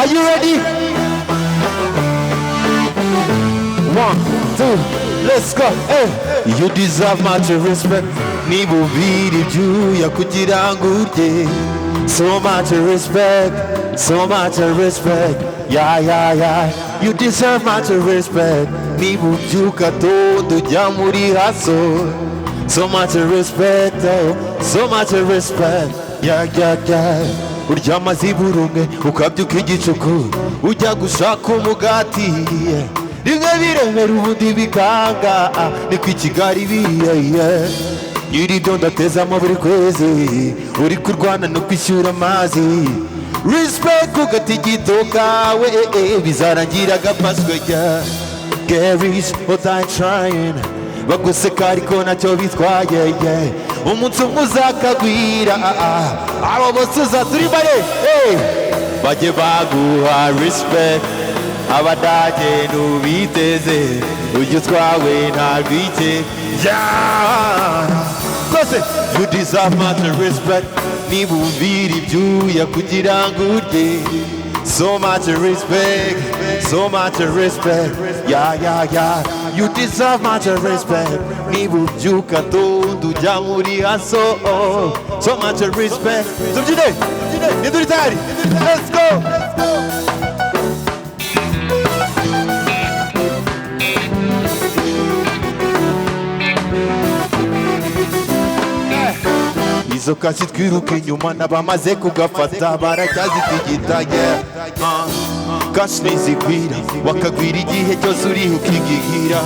Are you ready? One, two, let's go. Hey. You deserve much respect. Niba ubira ibyuya kugira ngo urye. So much respect, so much respect. Yeah. You deserve much respect. Niba ubyuka tondo ujya muri hustle. So much respect, oh, so much respect. Yeah. Uryama zibura umwe ukabyuka igicuku ujya gushaka umugati, yeah. Rimwe biremera ubundi bikanga, ah, niko i Kigali biye nyiri ibyo ndatezamo buri kwezi uri kurwana no kwishyura amazi. Respect ku gatigito kawe, eh, eh, bizarangira gapaswe, yeah. Get rich or die trying. Baguseka ariko ntacyo bitwaye, yeah. Umunsi umwe uzakagwira, ah, ah. Abo bose uzaturi bare, hey. Bajye baguha respect. Abadage ntubiteze ujye utwawe nta rwike, yeah. Rwose you deserve much respect. Niba ubira ibyuya kugira ngo urye. So much respect, so much respect. Yeah. You deserve much respect. Niba ubyuka tondo ujya muri hustle. So much respect. Tubyine, niduri tayari. Let's go. Izo cash twiruka inyuma n'abamaze kugafata baracyazitigita, yeah. Cash ntizigwira wakagwira igihe cyose uriho ukigigira,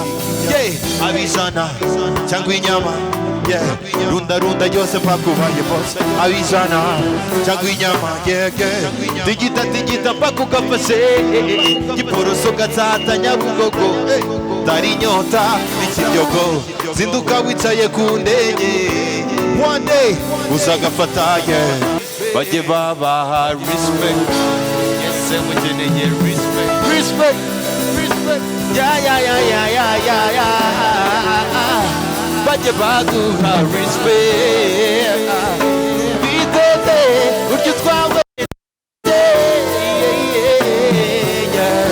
yeah. Abijana cyangwa inyama, yeah. Runda runda yose mpaka ubaye boss. Abijana cyangwa inyama, yeah. Tigita tigita mpaka ugafashe Giporoso, Gatsata, Nyabugogo, eh. Tari inyota n'ikiryogo zinduka wicaye ku ndege. One day uzagafata, yeah. Bajye babaha respect. Ese mukeneye respect, respect, respect? Yeah. Bajye baguha respect. Biteze uryo twawe, yeah.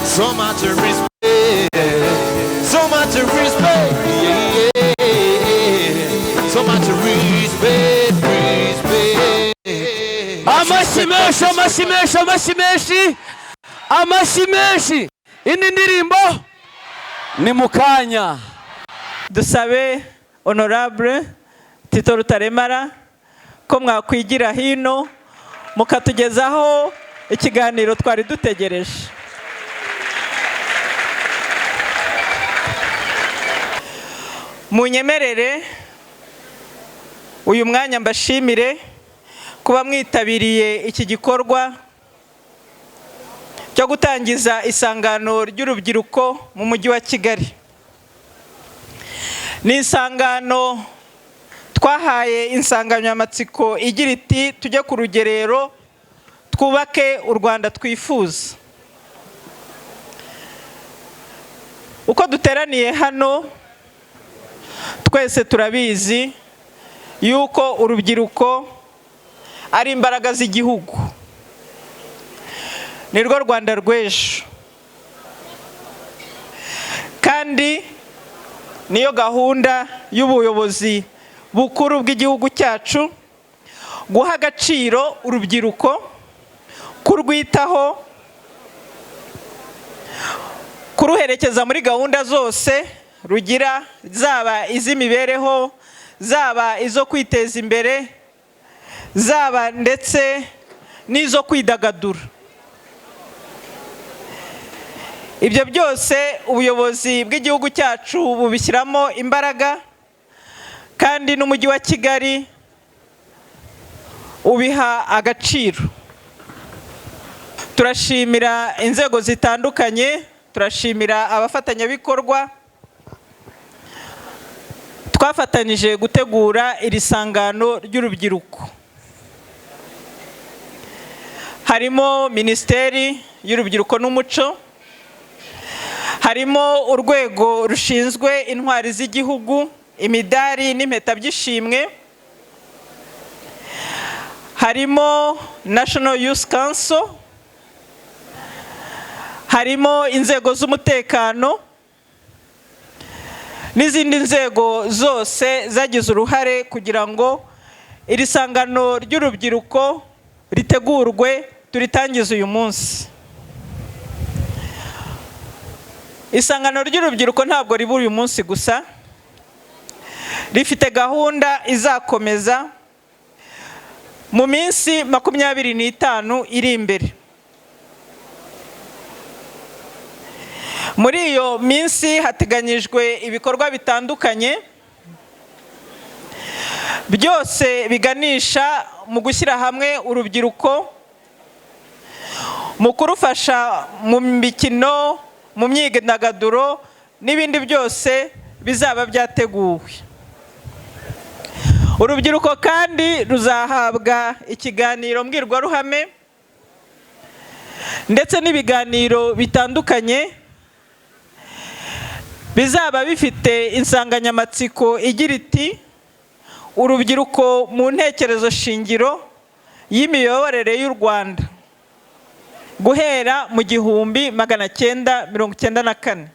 So much respect, so much respect, yeah. So much respect, respect. Amashyi menshi, amashyi menshi, amashyi menshi, amashyi menshi. Indi ndirimbo ni mu kanya. Dusabe Honorable Tito Rutaremara ko mwakwigira hino mukatugezaho ikiganiro twari dutegereje. Munyemerere uyu mwanya mbashimire kuba mwitabiriye iki gikorwa cyo gutangiza isangano ry'urubyiruko mu mujyi wa Kigali. Ni isangano twahaye insanganyamatsiko igira iti: "Tujye ku rugerero twubake u Rwanda twifuza." Uko duteraniye hano twese turabizi yuko urubyiruko ari imbaraga z'igihugu, ni rwo Rwanda rw'ejo, kandi niyo gahunda y'ubuyobozi bukuru bw'igihugu cyacu guha agaciro urubyiruko, kurwitaho, kuruherekeza muri gahunda zose rugira, zaba iz'imibereho, zaba izo kwiteza imbere, zaba ndetse n'izo kwidagadura. Ibyo byose ubuyobozi bw'igihugu cyacu bubishyiramo imbaraga, kandi n'umujyi wa Kigali ubiha agaciro. Turashimira inzego zitandukanye, turashimira abafatanyabikorwa twafatanyije gutegura iri sangano ry'urubyiruko, harimo Minisiteri y'Urubyiruko n'Umuco, harimo Urwego rushinzwe Intwari z'Igihugu, Imidari n'Impeta by'Ishimwe, harimo National Youth Council. Harimo inzego z'umutekano n'izindi nzego zose zagize uruhare kugira ngo iri sangano ry'urubyiruko ritegurwe, turitangize uyu munsi. Isangano ry'urubyiruko ntabwo riba uyu munsi gusa, rifite gahunda izakomeza mu minsi 25 iri imbere. Muri iyo minsi hateganyijwe ibikorwa bitandukanye byose biganisha mu gushyira hamwe urubyiruko, mu kurufasha mu mikino, mu myidagaduro n'ibindi byose bizaba byateguwe. Urubyiruko kandi ruzahabwa ikiganiro mbwirwaruhame ndetse n'ibiganiro bitandukanye bizaba bifite insanganyamatsiko igira iti: urubyiruko mu ntekerezo shingiro y'imiyoborere y'u Rwanda guhera mu 1994.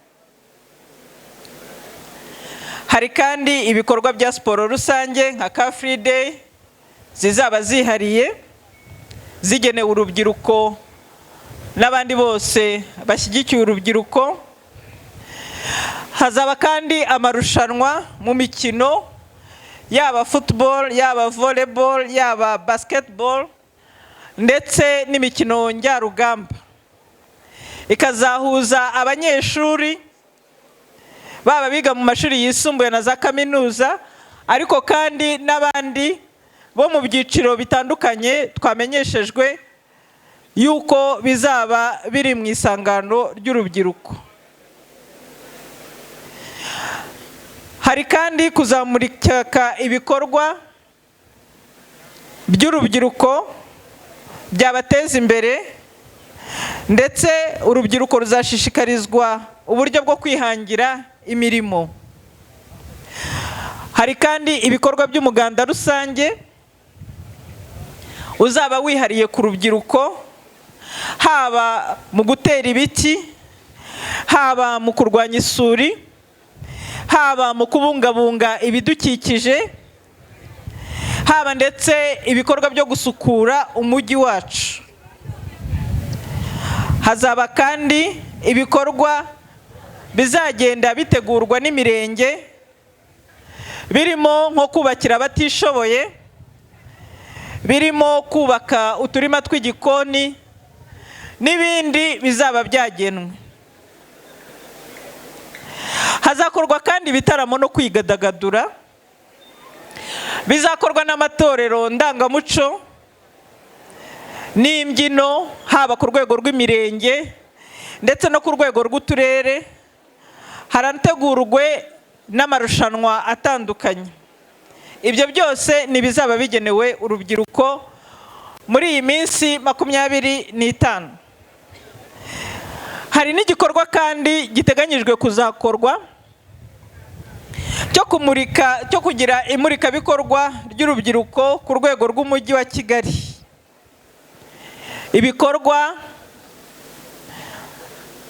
Hari kandi ibikorwa bya siporo rusange nka Car Free Day zizaba zihariye zigenewe urubyiruko n'abandi bose bashyigikiye urubyiruko. Hazaba kandi amarushanwa mu mikino, yaba football, yaba volleyball, yaba basketball ndetse n'imikino njyarugamba, ikazahuza abanyeshuri baba biga mu mashuri yisumbuye na za kaminuza, ariko kandi n'abandi bo mu byiciro bitandukanye twamenyeshejwe yuko bizaba biri mu isangano ry'urubyiruko. Hari kandi kuzamurika ibikorwa by'urubyiruko byabateza imbere, ndetse urubyiruko ruzashishikarizwa uburyo bwo kwihangira imirimo. Hari kandi ibikorwa by'umuganda rusange uzaba wihariye ku rubyiruko, haba mu gutera ibiti, haba mu kurwanya isuri, haba mu kubungabunga ibidukikije, haba ndetse ibikorwa byo gusukura umujyi wacu. Hazaba kandi ibikorwa bizagenda bitegurwa n'imirenge, birimo nko kubakira abatishoboye, birimo kubaka uturima tw'igikoni n'ibindi bizaba byagenwe. Hazakorwa kandi ibitaramo no kwidagadura bizakorwa n'amatorero ndangamuco n'imbyino, haba ku rwego rw'imirenge ndetse no ku rwego rw'uturere. Harategurwe n'amarushanwa atandukanye. Ibyo byose ni ibizaba bigenewe urubyiruko muri iyi minsi 25. Hari n'igikorwa kandi giteganyijwe kuzakorwa cyo kumurika, cyo kugira imurikabikorwa ry'urubyiruko ku rwego rw'umujyi wa Kigali. Ibikorwa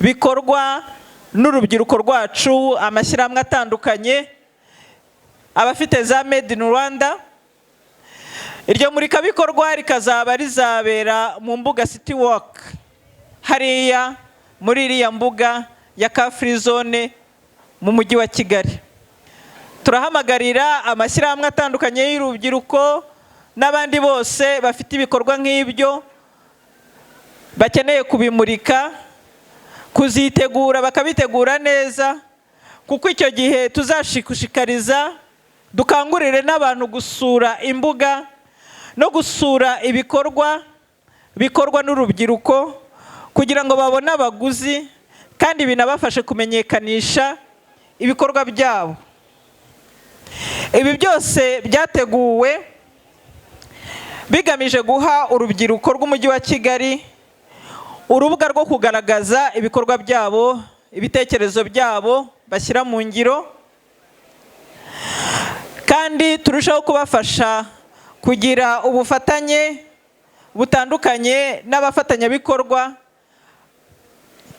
bikorwa n'urubyiruko rwacu, amashyirahamwe atandukanye, abafite za Made in Rwanda. Iryo murikabikorwa rikazaba rizabera mu mbuga City Walk, hariya muri iriya mbuga ya Car Free Zone mu mujyi wa Kigali. Turahamagarira amashyirahamwe atandukanye y'urubyiruko n'abandi bose bafite ibikorwa nk'ibyo bakeneye kubimurika, kuzitegura bakabitegura neza, kuko icyo gihe tuzashishikariza, dukangurire n'abantu gusura imbuga no gusura ibikorwa bikorwa n'urubyiruko kugira ngo babone abaguzi, kandi binabafashe kumenyekanisha ibikorwa byabo. Ibi byose byateguwe bigamije guha urubyiruko rw'umujyi wa Kigali urubuga rwo kugaragaza ibikorwa byabo, ibitekerezo byabo bashyira mu ngiro, kandi turushaho kubafasha kugira ubufatanye butandukanye n'abafatanyabikorwa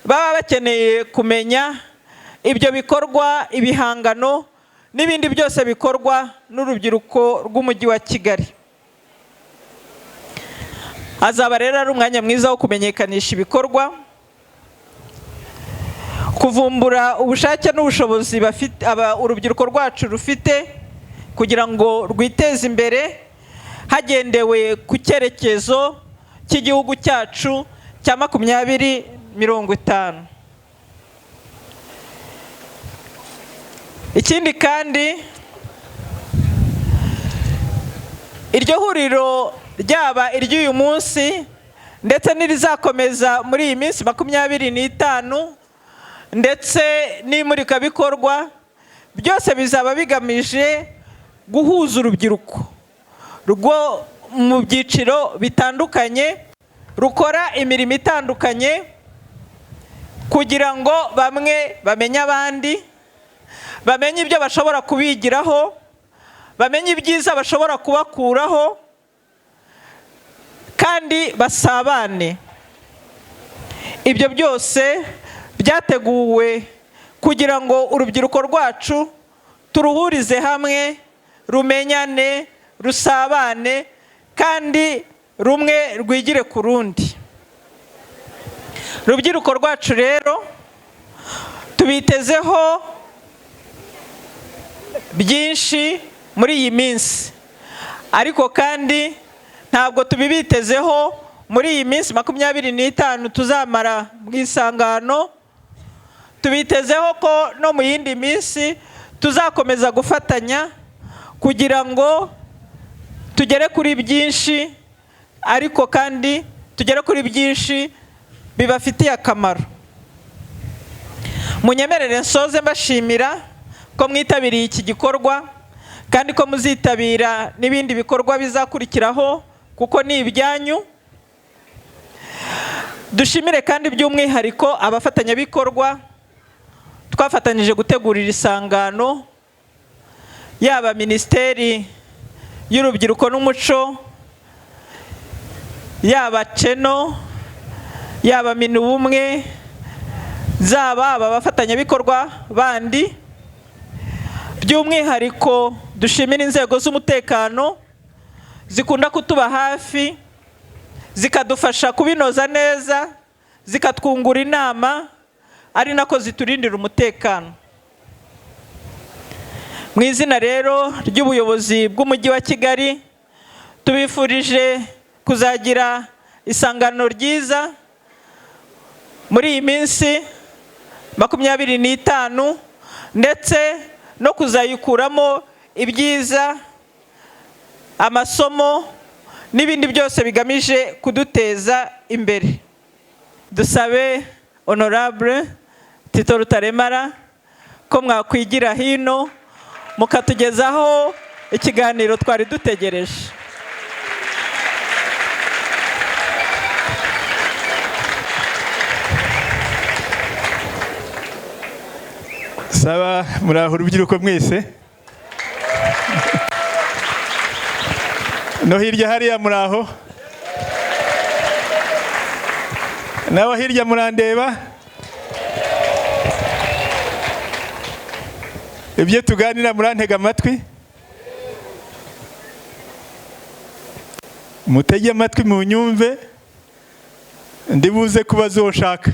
Baba bakeneye kumenya ibyo bikorwa, ibihangano n'ibindi byose bikorwa n'urubyiruko rw'Umujyi wa Kigali. Azaba rero ari umwanya mwiza wo kumenyekanisha ibikorwa, kuvumbura ubushake n'ubushobozi bafite urubyiruko rwacu rufite kugira ngo rwiteze imbere hagendewe ku cyerekezo cy'igihugu cyacu cya 2050. Ikindi kandi, iryo huriro ryaba iry'uyu munsi ndetse n'irizakomeza muri iyi minsi 25 ndetse n'imurikabikorwa, byose bizaba bigamije guhuza urubyiruko rwo mu byiciro bitandukanye rukora imirimo itandukanye, kugira ngo bamwe bamenye abandi, bamenye ibyo bashobora kubigiraho, bamenye ibyiza bashobora kubakuraho, kandi basabane. Ibyo byose byateguwe kugira ngo urubyiruko rwacu turuhurize hamwe, rumenyane, rusabane, kandi rumwe rwigire ku rundi. Rubyiruko rwacu rero tubitezeho byinshi muri iyi minsi, ariko kandi ntabwo tubibitezeho muri iyi minsi 25 tuzamara mu isangano. Tubitezeho ko no mu yindi minsi tuzakomeza gufatanya kugira ngo tugere kuri byinshi, ariko kandi tugere kuri byinshi bibafitiye akamaro. Munyemerere nsoze mbashimira ko mwitabiriye iki gikorwa, kandi ko muzitabira n'ibindi bikorwa bizakurikiraho kuko ni ibyanyu. Dushimire kandi by'umwihariko abafatanyabikorwa twafatanyije gutegurira isangano, yaba Minisiteri y'Urubyiruko n'Umuco, yaba CENO, yaba Minubumwe, zaba aba bafatanyabikorwa bandi. By'umwihariko dushimira inzego z'umutekano zikunda kutuba hafi, zikadufasha kubinoza neza, zikatwungura inama, ari nako ziturindira umutekano. Mu izina rero ry'ubuyobozi bw'Umujyi wa Kigali, tubifurije kuzagira isangano ryiza muri iyi minsi 25, ndetse no kuzayikuramo ibyiza, amasomo n'ibindi byose bigamije kuduteza imbere. Dusabe Honorable Tito Rutaremara ko mwakwigira hino mukatugezaho ikiganiro twari dutegereje. Saba muraho urubyiruko mwese, no hirya hariya muraho, naho hirya murandeba. Ibyo tuganira murantega amatwi, mutege amatwi munyumve, ndibuze kubaza uwo nshaka,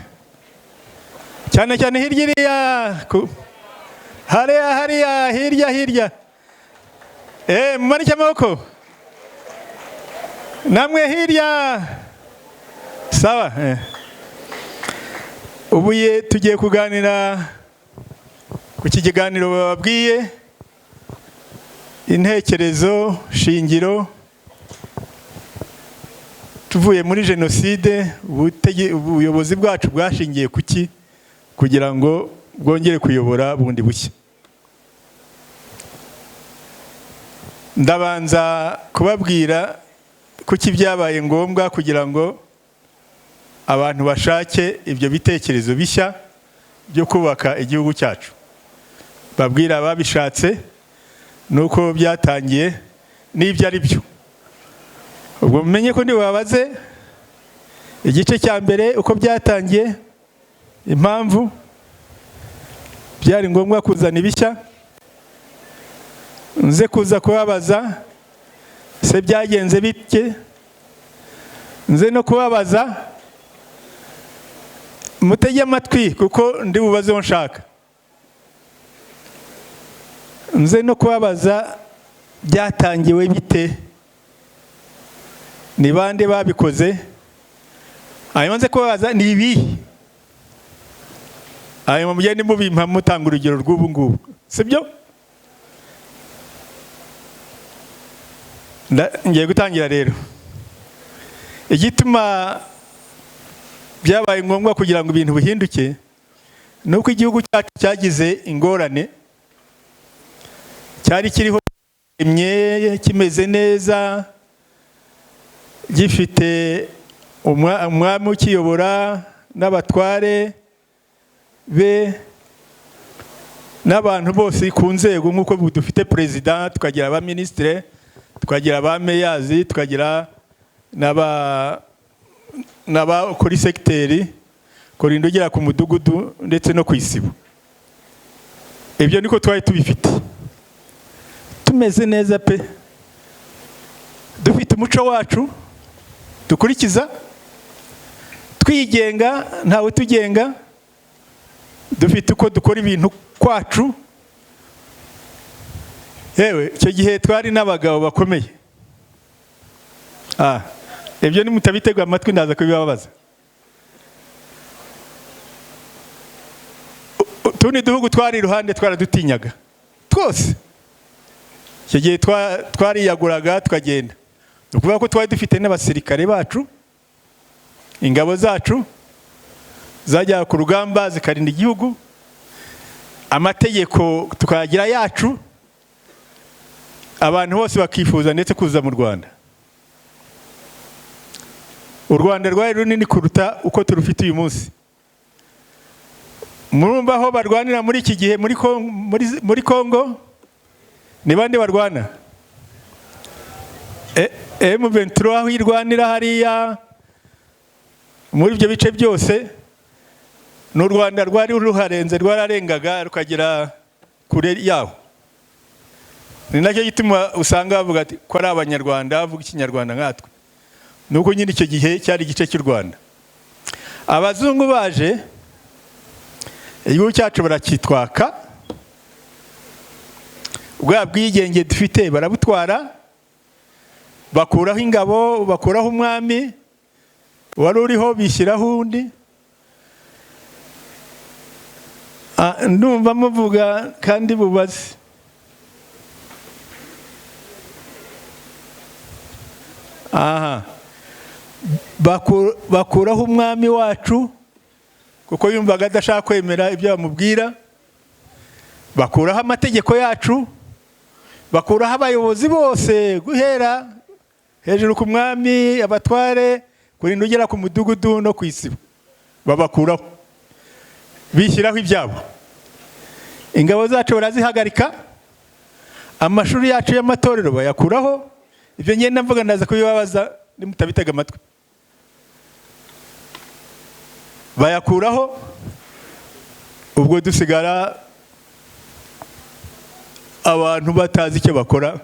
cyane cyane hirya iriya, hariya hariya hirya hirya. Mumanike amaboko namwe hirya. Sawa. Ubu tugiye kuganira ku kiganiro bababwiye, intekerezo shingiro tuvuye muri jenoside, ubuyobozi bwacu bwashingiye kuki kugira ngo bwongere kuyobora bundi bushya. Ndabanza kubabwira kuki byabaye ngombwa kugira ngo abantu bashake ibyo bitekerezo bishya byo kubaka igihugu cyacu. Babwira ababishatse nuko byatangiye n'ibyo ari byo. Ubwo mumenye ko ndibabaze igice cya mbere uko byatangiye, Impamvu byari ngombwa kuzana ibishya, nze kuza kubabaza se byagenze bite, nze no kubabaza mutege amatwi kuko ndi bubazeho nshaka, nze no kubabaza byatangiwe bite, ni bande babikoze, hanyuma nze kubabaza ni ibihe, hanyuma mugende mubimpa mutanga urugero rw'ubu ngubu, sibyo? Ngiye gutangira rero. Igituma byabaye ngombwa kugira ngo ibintu bihinduke ni uko igihugu cyacu cyagize ingorane, cyari kiriho kimeze neza, gifite umwami ukiyobora n'abatware be n'abantu bose ku nzego, nk'uko dufite perezida, tukagira abaminisitire, tukagira ba meyazi, tukagira n'aba kuri segiteri, kurinda ugera ku mudugudu ndetse no ku isibo. Ibyo niko twari tubifite, tumeze neza pe, dufite umuco wacu dukurikiza, twigenga, ntawe tugenga, dufite uko dukora ibintu kwacu. Yewe icyo gihe twari n'abagabo bakomeye. Ibyo nimutabitega amatwi ndaza kubibabaza. Utundi duhugu twari iruhande twaradutinyaga twose. Icyo gihe twariyaguraga tukagenda. Ni ukuvuga ko twari dufite n'abasirikare bacu, ingabo zacu zajyaga ku rugamba zikarinda igihugu, amategeko tukayagira yacu, abantu bose bakifuza ndetse kuza mu Rwanda. U Rwanda rwari runini kuruta uko turufite uyu munsi. Murumva aho barwanira muri iki gihe muri Kongo ni bande barwana? M23 aho irwanira hariya muri ibyo bice byose, n'u Rwanda rwari ruharenze, rwararengaga rukagera kure yaho. Ni nacyo gituma usanga bavuga ati ko ari Abanyarwanda bavuga Ikinyarwanda nkatwe, nuko nyine icyo gihe cyari igice cy'u Rwanda. Abazungu baje igihugu cyacu barakitwaka, bwa bwigenge dufite barabutwara, bakuraho ingabo, bakuraho umwami wari uriho, bishyiraho undi. Ndumva muvuga kandi bubaze. Aha bakuraho umwami wacu kuko yumvaga adashaka kwemera ibyo bamubwira, bakuraho amategeko yacu, bakuraho abayobozi bose guhera hejuru ku mwami, abatware, kurinda ugera ku mudugudu no ku isibo, babakuraho bishyiraho ibyabo. Ingabo zacu barazihagarika, amashuri yacu y'amatorero bayakuraho. Ibyo ngenda mvuga ndaza kubibabaza nimutabitega amatwi. Bayakuraho, ubwo dusigara abantu batazi icyo bakora.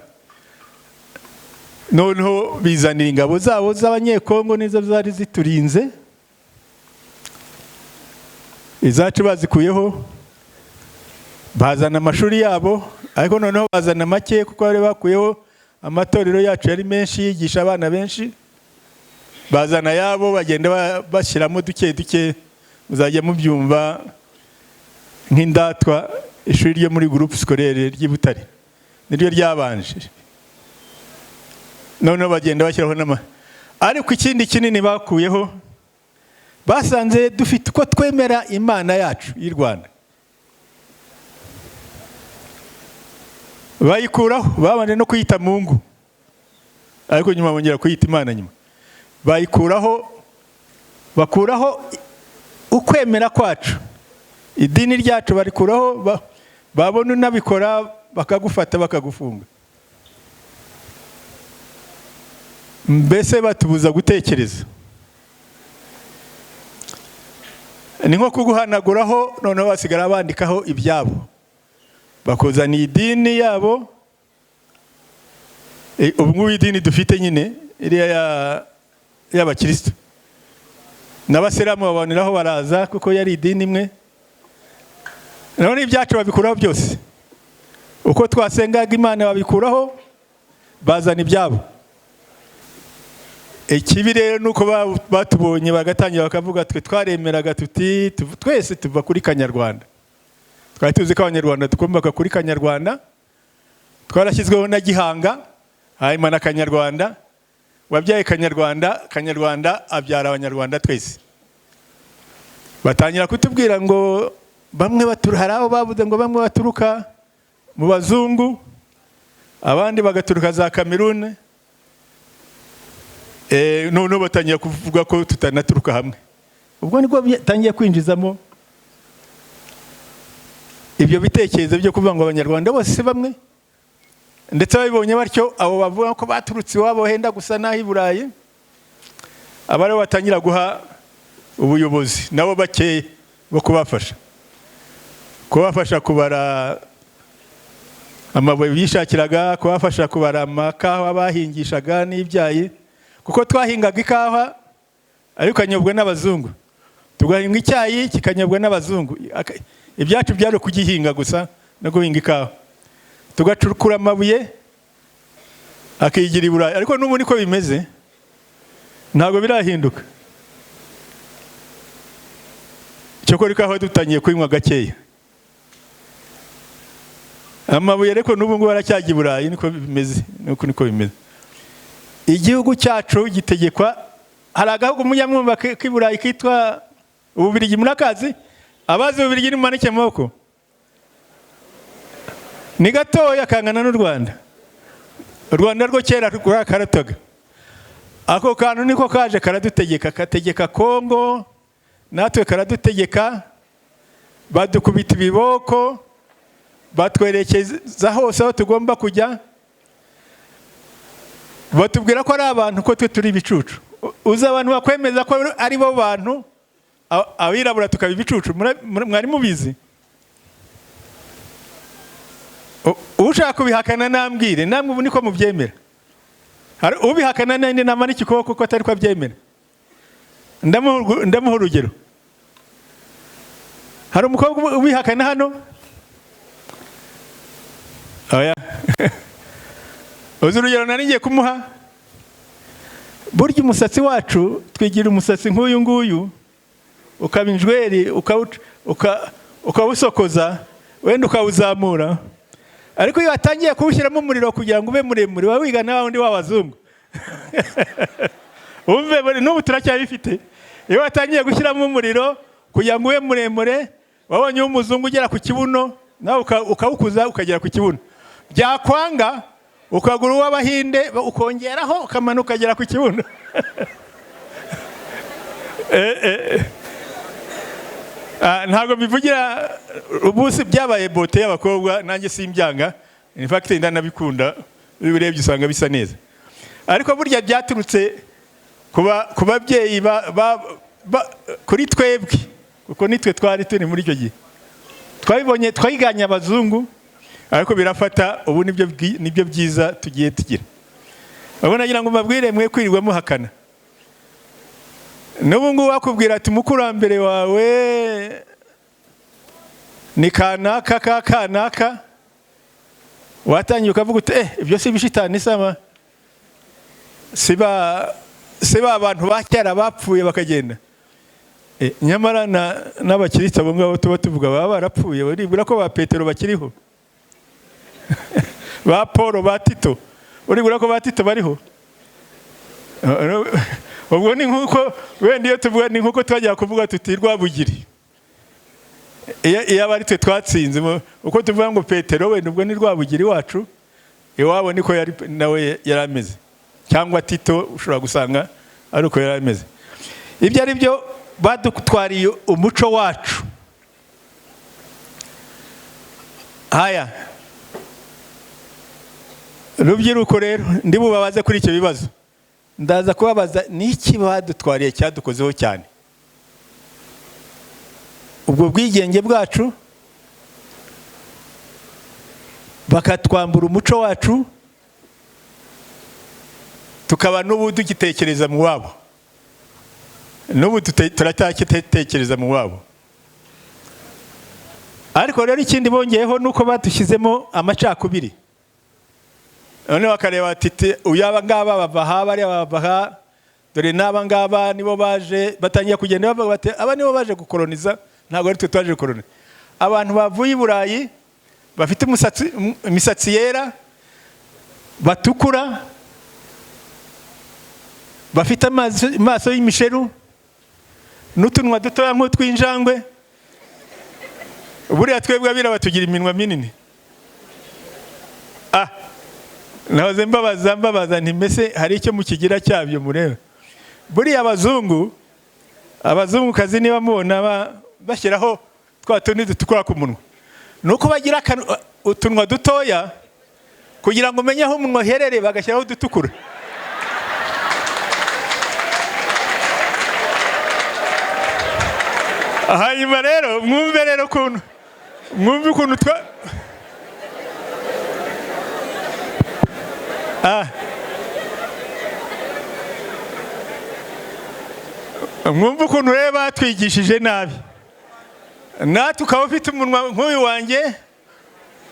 Noneho bizanira ingabo zabo z'Abanyekongo nizo zari ziturinze, izacu bazikuyeho, bazana amashuri yabo, ariko noneho bazana make kuko bari bakuyeho amatorero yacu yari menshi yigisha abana benshi, bazana yabo bagenda bashyiramo duke duke, muzajya mubyumva nk'indatwa. Ishuri ryo muri groupe scolaire ry'i Butare niryo ryabanje, noneho bagenda bashyiraho n'ama. Ariko ikindi kinini bakuyeho, basanze dufite uko twemera Imana yacu y'u Rwanda, bayikuraho. Babanje no kuyita Mungu, ariko nyuma bongera kuyita Imana nyuma bayikuraho, bakuraho ukwemera kwacu, idini ryacu barikuraho, babona unabikora bakagufata bakagufunga, mbese batubuza gutekereza. Ni nko kuguhanaguraho, noneho basigara bandikaho ibyabo, bakuzaniye idini yabo. Ubu ngubu idini dufite nyine iriya y'abakristo n'abasilamu baboneraho baraza, kuko yari idini imwe. None ibyacu babikuraho byose, uko twasengaga Imana babikuraho, bazana ibyabo. Ikibi rero ni uko batubonye bagatangira bakavuga, twe twaremeraga tuti twese tuva kuri Kanyarwanda. Twari tuzi ko Abanyarwanda dukomoka kuri Kanyarwanda, twarashyizweho na Gihanga, hanyuma na Kanyarwanda wabyaye Kanyarwanda, Kanyarwanda abyara Abanyarwanda twese. Batangira kutubwira ngo bamwe hari abo bavuze ngo bamwe baturuka mu bazungu, abandi bagaturuka za Kamerune. Noneho batangira kuvuga ko tutanaturuka hamwe. Ubwo nibwo batangiye kwinjizamo ibyo bitekerezo byo kuvuga ngo Abanyarwanda bose si bamwe. Ndetse babibonye batyo, abo bavuga ko baturutse iwabo henda gusa n'aho i Burayi, aba aribo batangira guha ubuyobozi, nabo bakeya bo kubafasha kubara amabuye bishakiraga, kubafasha kubara amakawa bahingishaga n'ibyayi, kuko twahingaga ikawa ariko ikanyobwa n'abazungu, tugahinga icyayi kikanyobwa n'abazungu. Ibyacu byari ukugihinga gusa no guhinga ikawa, tugacukura amabuye akigira i Burayi. Ariko n'ubu niko bimeze, ntabwo birahinduka. Cyokora ikawa dutangiye kuyinywa gakeya, amabuye ariko n'ubu ngubu aracyajya i Burayi. Niko bimeze, niko bimeze. Igihugu cyacu gitegekwa, hari agahugu mujya mwumva k'i Burayi kitwa Ububirigi, murakazi? Abazi Ububirigi nimumanike amaboko. Ni gatoya kangana n'u Rwanda. U Rwanda rwo kera rwakarataga. Ako kantu niko kaje karadutegeka, kategeka Kongo, natwe karadutegeka, badukubita ibiboko, batwerekeza hose aho tugomba kujya, batubwira ko ari abantu, ko twe turi ibicucu. Uzi abantu bakwemeza ko ari bo bantu, abirabura tukaba ibicucu? Mwari mubizi? Ushaka kubihakana nambwire. Namwe ubu niko mubyemera? Hari ubihakana nandi namanike ukuboko ko atari ko abyemera. Ndamuha urugero. Hari umukobwa ubihakana hano? Oya. Uzi urugero nari ngiye kumuha? Burya umusatsi wacu, twigira umusatsi nk'uyu nguyu ukaba injweri, ukawusokoza, wenda ukawuzamura, ariko iyo watangiye kuwushyiramo umuriro kugira ngo ube muremure, uba wigana wa wundi w'abazungu. Wumve, n'ubu turacyabifite. Iyo watangiye gushyiramo umuriro kugira ngo ube muremure, wabonye uw'umuzungu ugera ku kibuno, nawe ukawukuza ukagera ku kibuno, byakwanga ukagura uw'Abahinde ukongeraho, ukamanuka ukagera ku kibuno. Ntabwo mbivugira ubu, si byabaye beauté y'abakobwa, nanjye simbyanga, in fact ndanabikunda, iyo ubirebye usanga bisa neza. Ariko burya byaturutse ku babyeyi kuri twebwe, kuko nitwe twari turi muri icyo gihe twabibonye, twayiganye abazungu, ariko birafata. Ubu nibyo byiza tugiye tugira. Urabona, nagira ngo mbabwire mwe kwirirwa muhakana. N'ubu ngubu bakubwira ati umukurambere wawe ni kanaka ka kanaka, watangiye ukavuga uti ibyo si ibishitani, sama si ba bantu ba kera bapfuye bakagenda. Nyamara n'abakristo abo ngabo tuba tuvuga baba barapfuye, baribwira ko ba Petero bakiriho, ba Paul, ba Tito? Uribwira ko ba Tito bariho? Ubwo ni nk'uko wenda iyo tuvuga, ni nk'uko twajya kuvuga tuti Rwabugiri iyo aba ari twe twatsinze, uko tuvuga ngo Petero, wenda ubwo ni Rwabugiri wacu iwabo, niko yari nawe yari ameze, cyangwa Tito ushobora gusanga ari uko yari ameze. Ibyo ari byo, badutwariye umuco wacu. Haya, rubyiruko rero, ndi bubabaze kuri icyo bibazo. Ndaza kubabaza n'iki badutwariye cyadukozeho cyane. Ubwo bwigenge bwacu, bakatwambura umuco wacu, tukaba n'ubu tugitekereza mu wabo, n'ubu turacyakitekereza mu wabo. Ariko rero ikindi bongeyeho ni uko badushyizemo amacakubiri. Noneho bakareba bati: "Uyu, aba ngaba bava aha, bariya bava aha, dore n'aba ngaba nibo baje." Batangiye kugenda bavuga bati: "Aba nibo baje gukoloniza, ntabwo ari twe twaje gukoloniza." Abantu bavuye i Burayi bafite imisatsi yera, batukura, bafite amaso y'imisheru n'utunwa dutoya nk'utw'injangwe. Buriya twebwe abirabura tugira iminwa minini. Nahoze mbabaza nti: "Mbese hari icyo mukigira cyabyo?" Murebe buriya abazungu, abazungukazi, niba mubona bashyiraho twa tundi dutukura ku munwa, ni uko bagira utunwa dutoya. Kugira ngo umenye aho umunwa uherereye, bagashyiraho udutukura. Hanyuma rero mwumve rero ukuntu, mwumve ukuntu twa. Mwumve ukuntu rero batwigishije nabi. Natwe ukaba ufite umunwa nk'uyu wanjye,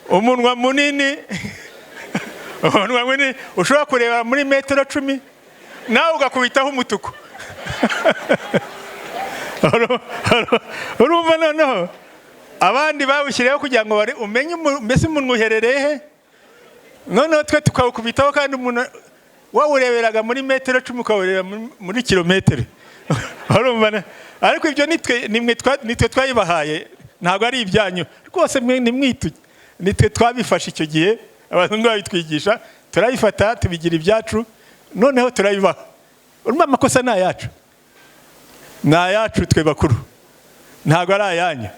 umunwa munini, umunwa munini ushobora kureba muri metero 10, nawe ugakubitaho umutuku. Urumva noneho abandi bawushyiriyeho kugira ngo umenye mbese umunwa uherereye he, noneho twe tukawukubitaho, kandi umuntu wawureberaga muri metero 10 ukawureba muri kilometero. Urumva ariko ibyo nitwe twayibahaye, ntabwo ari ibyanyu rwose. Mwe nimwituge, nitwe twabifashe icyo gihe abazungu babitwigisha, turabifata tubigira ibyacu, noneho turabibaha. Urumva amakosa ni ayacu, ni ayacu twe bakuru, ntabwo ari ayanyu.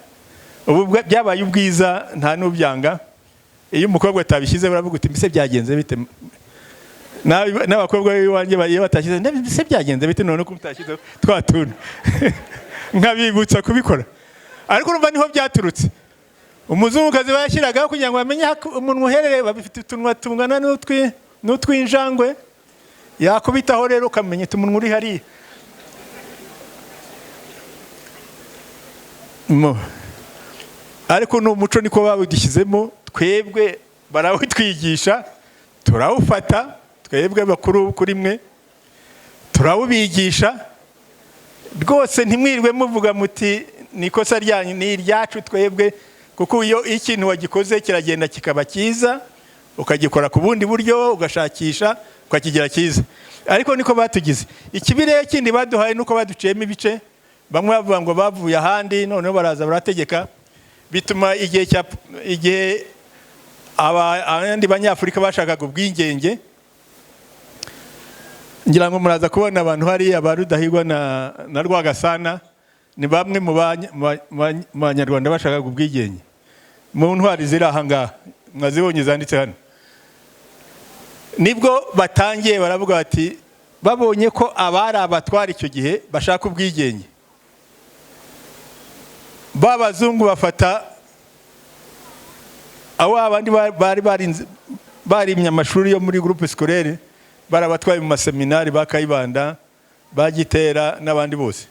Ubu byabaye ubwiza, nta n'ubyanga. Iyo umukobwa atabishyize baravuga uti: "Mbese byagenze bite?" N'abakobwa b'iwanjye iyo batashyize: "Mbese byagenze bite none ko mutashyizeho twa tuntu?" Nkabibutsa kubikora. Ariko urumva niho byaturutse. Umuzungukazi bayashyiragaho kugira ngo bamenye aho umunwa uherereye, babifite utunwa tungana n'utw'injangwe, yakubitaho rero ukamenya uti umunwa uri hariya. Ariko ni umuco, niko bawudushyizemo twebwe, barawutwigisha turawufata, twebwe bakuru kuri mwe turawubigisha. Rwose ntimwirirwe muvuga muti ni ikosa ryanyu, ni iryacu twebwe, kuko iyo ikintu wagikoze kiragenda kikaba cyiza, ukagikora ku bundi buryo, ugashakisha ukakigira cyiza. Ariko niko batugize. Ikibi rero kindi baduhaye nuko baduciyemo ibice, bamwe bavuga ngo bavuye ahandi, noneho baraza barategeka, bituma igihe abandi banyafurika bashakaga ubwigenge. Ngira ngo muraza kubona abantu hariya ba Rudahigwa na Rwagasana, ni bamwe mu banyarwanda bashakaga ubwigenge, mu ntwari ziri aha ngaha mwazibonye zanditse hano. Nibwo batangiye baravuga bati, babonye ko abari abatwara icyo gihe bashaka ubwigenge, ba bazungu bafata abo abandi bari barimye amashuri yo muri groupe scolaire, barabatwaye mu maseminari, ba Kayibanda, ba Gitera n'abandi bose,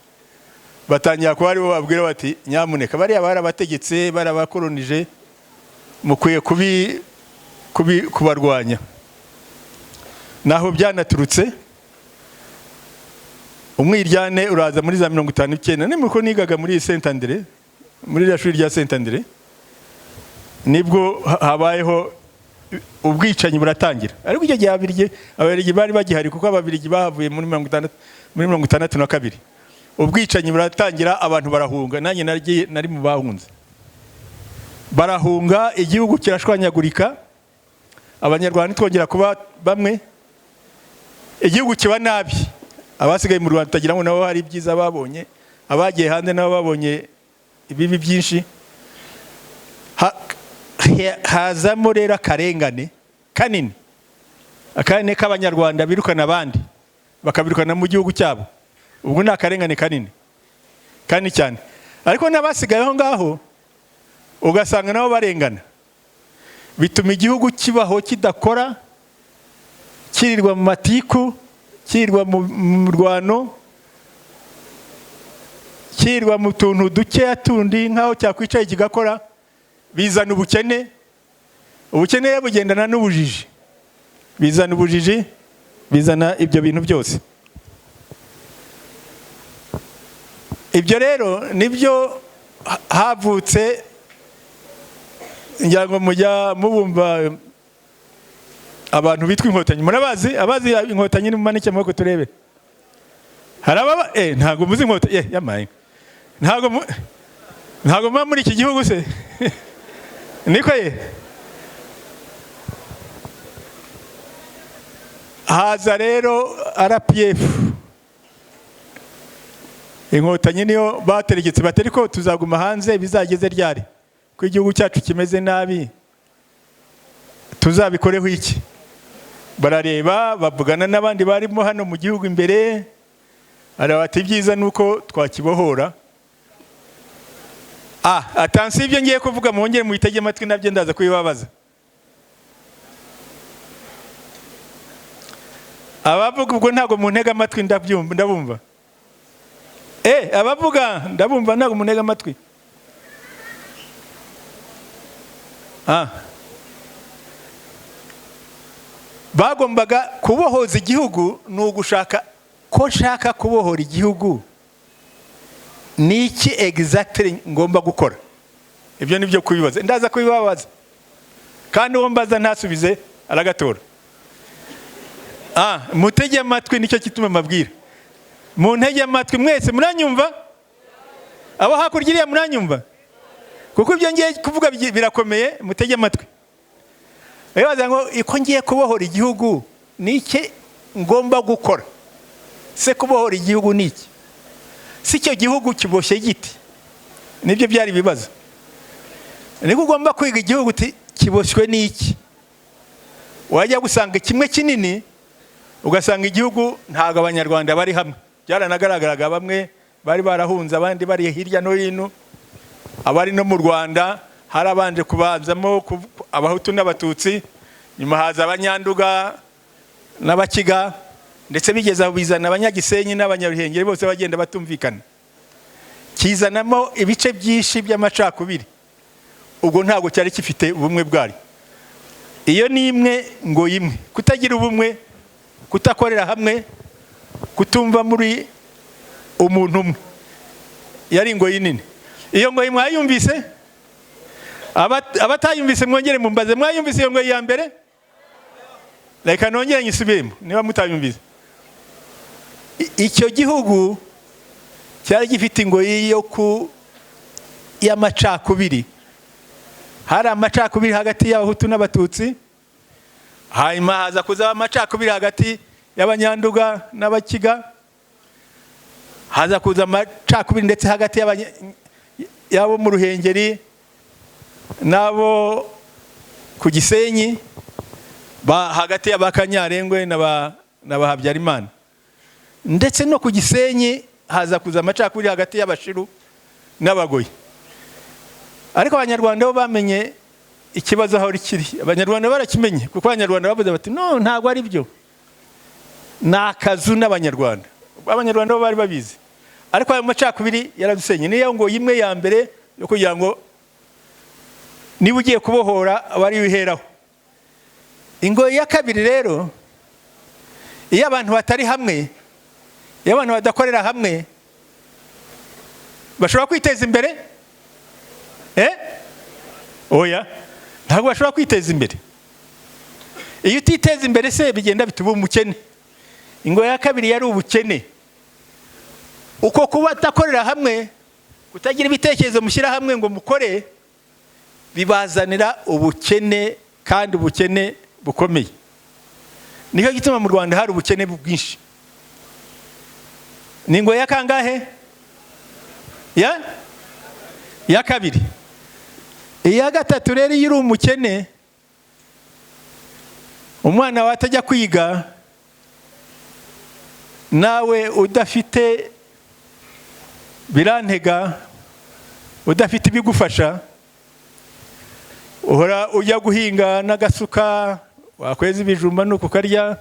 batangira kuba aribo babwira bati: "Nyamuneka, bariya barabategetse, barabakoronije, mukwiye kubarwanya." Naho byanaturutse umwiryane uraza muri za 59, nimuko nigaga muri Saint Andre, muri ririya shuri rya Saint Andre, nibwo habayeho ubwicanyi buratangira. Ariko icyo gihe Ababiligi bari bagihari, kuko Ababiligi bahavuye muri 60, muri 62. Ubwicanyi buratangira, abantu barahunga, nanjye nari mu bahunze. Barahunga, igihugu kirashwanyagurika, Abanyarwanda ntitwongera kuba bamwe, igihugu kiba nabi. Abasigaye mu Rwanda tutagira ngo nabo hari ibyiza babonye, abagiye hanze nabo babonye ibibi byinshi. Hazamo rero akarengane kanini, akarengane k'Abanyarwanda birukana abandi, bakabirukana mu gihugu cyabo. Ubwo ni akarengane kanini kandi cyane. Ariko n'abasigaye aho ngaho ugasanga nabo barengana, bituma igihugu kibaho kidakora, kirirwa mu matiku, kirirwa mu murwano, kirirwa mu tuntu dukeya tundi nk'aho cyakwicaye kigakora. Bizana ubukene. Ubukene rero bugendana n'ubujiji, bizana ubujiji, bizana ibyo bintu byose. Ibyo rero nibyo havutse, ngira ngo mujya mubumva abantu bitwa Inkotanyi. Murabazi? Abazi Inkotanyi nimumanike amaboko turebe. Hari ababa ntabwo muzi Inkotanyi? Yamaye, ntabwo muba muri iki gihugu se? Niko ye. Haza rero RPF, Inkotanyi niyo bateregetse batari ko tuzaguma hanze bizageze ryari, ko igihugu cyacu kimeze nabi, tuzabikoreho iki? Barareba, bavugana n'abandi barimo hano mu gihugu imbere, arabati ibyiza nuko twakibohora. Atansi ibyo ngiye kuvuga mwongere muyitege amatwi, nabyo ndaza kubibabaza. Abavuga ubwo ntabwo muntega amatwi, ndabyumva, ndabumva. Abavuga ndabumva, ntabwo muntega amatwi. Bagombaga kubohoza igihugu, ni ugushaka ko nshaka kubohora igihugu, ni iki exactly ngomba gukora? Ibyo ni byo kubibaza, ndaza kubibabaza, kandi uwo mbaza ntasubize aragatora. Mutege amatwi, nicyo gituma mbabwira. Muntege amatwi mwese, muranyumva? Abo hakurya iriya muranyumva? Kuko ibyo ngiye kuvuga birakomeye, mutege amatwi. Bibaza ngo iko ngiye kubohora igihugu ni iki ngomba gukora? Se kubohora igihugu ni iki? Si icyo gihugu kiboshye giti? Nibyo byari ibibazo. Niko ugomba kwiga igihugu uti kiboshywe n'iki? Wajya gusanga kimwe kinini, ugasanga igihugu ntabwo Abanyarwanda bari hamwe. Byaranagaragaraga, bamwe bari barahunze, abandi bari hirya no hino. Abari no mu Rwanda harabanje kubanzamo Abahutu n'Abatutsi, nyuma haza Abanyanduga n'Abakiga, ndetse bigeze aho bizana Abanyagisenyi n'Abanyaruhengeri, bose bagenda batumvikana. Kizanamo ibice byinshi by'amacakubiri. Ubwo ntabwo cyari gifite ubumwe bwari. Iyo ni imwe ngo imwe, kutagira ubumwe, kutakorera hamwe, kutumva muri umuntu umwe, yari ingoyi nini. Iyo ngoyi mwayumvise? Abatayumvise mwongere mumbaze, mwayumvise iyo ngoyi ya mbere? Reka nongere nyisubiremo niba mutayumvise. Icyo gihugu cyari gifite ingoyi yo ku y'amacakubiri. Hari amacakubiri hagati y'Abahutu n'Abatutsi, hanyuma haza kuza amacakubiri hagati y'Abanyanduga n'Abakiga, haza kuza amacakubiri ndetse hagati y'abo mu Ruhengeri n'abo ku Gisenyi, hagati y'Abakanyarengwe na ba Habyarimana. Ndetse no ku Gisenyi haza kuza amacakubiri hagati y'Abashiru n'Abagoyi. Ariko Abanyarwanda bo bamenye ikibazo aho kiri. Abanyarwanda barakimenye, kuko Abanyarwanda bavuze bati no, ntabwo ari byo, ni akazu n'Abanyarwanda. Abanyarwanda bo bari babizi, ariko ayo macakubiri yaradusenye. Niyo ngo imwe ya mbere yo kugira ngo niba ugiye kubohora aba ariyo uheraho. Ingoyi ya kabiri rero, iyo abantu batari hamwe, iyo abantu badakorera hamwe, bashobora kwiteza imbere? Oya, ntabwo bashobora kwiteza imbere. Iyo utiteza imbere se bigenda bituma umukene. Ingoyi ya kabiri yari ubukene. Uko kuba atakorera hamwe, kutagira ibitekerezo mushyira hamwe ngo mukore, bibazanira ubukene, kandi ubukene bukomeye. Nicyo gituma mu Rwanda hari ubukene bwinshi. Ni ingoyi ya kangahe? Ya kabiri. Iya gatatu rero, iyo uri umukene, umwana wawe atajya kwiga, nawe udafite birantega, Udafite ibigufasha, uhora ujya guhinga n'agasuka, wakweza ibijumba nuko ukarya,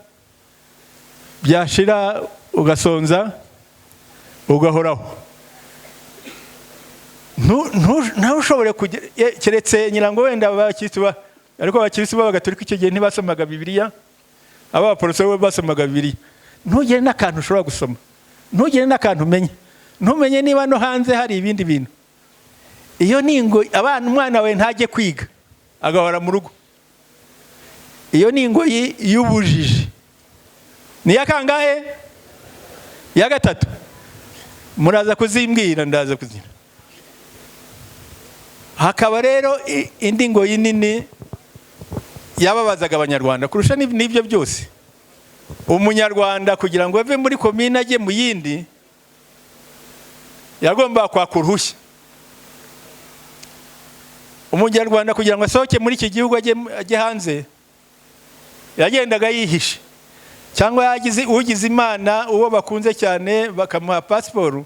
byashira ugasonza, ugahoraho. Ntushobore keretse nyirango wenda abakirisitu, ariko abakirisitu b'abagatolika icyo gihe ntibasomaga Bibiliya, abaporoso bo basomaga Bibiliya. Ntugire n'akantu ushobora gusoma, ntugire n'akantu umenya, ntumenye niba no hanze hari ibindi bintu. Iyo ni ingoyi. Abana, umwana wawe ntajye kwiga, agahora mu rugo, iyo ni ingoyi y'ubujiji. Ni iya kangahe? Iya gatatu. Muraza kuzimbwira, ndaza kuzira. Hakaba rero indi ngoyi nini yababazaga Abanyarwanda kurusha n'ibyo byose. Umunyarwanda kugira ngo ave muri komine ajye mu yindi, yagombaga kwaka uruhushya. Umunyarwanda kugira ngo asohoke muri iki gihugu ajye hanze, yagendaga yihishe, cyangwa yagize ugize Imana, uwo bakunze cyane, bakamuha pasiporo,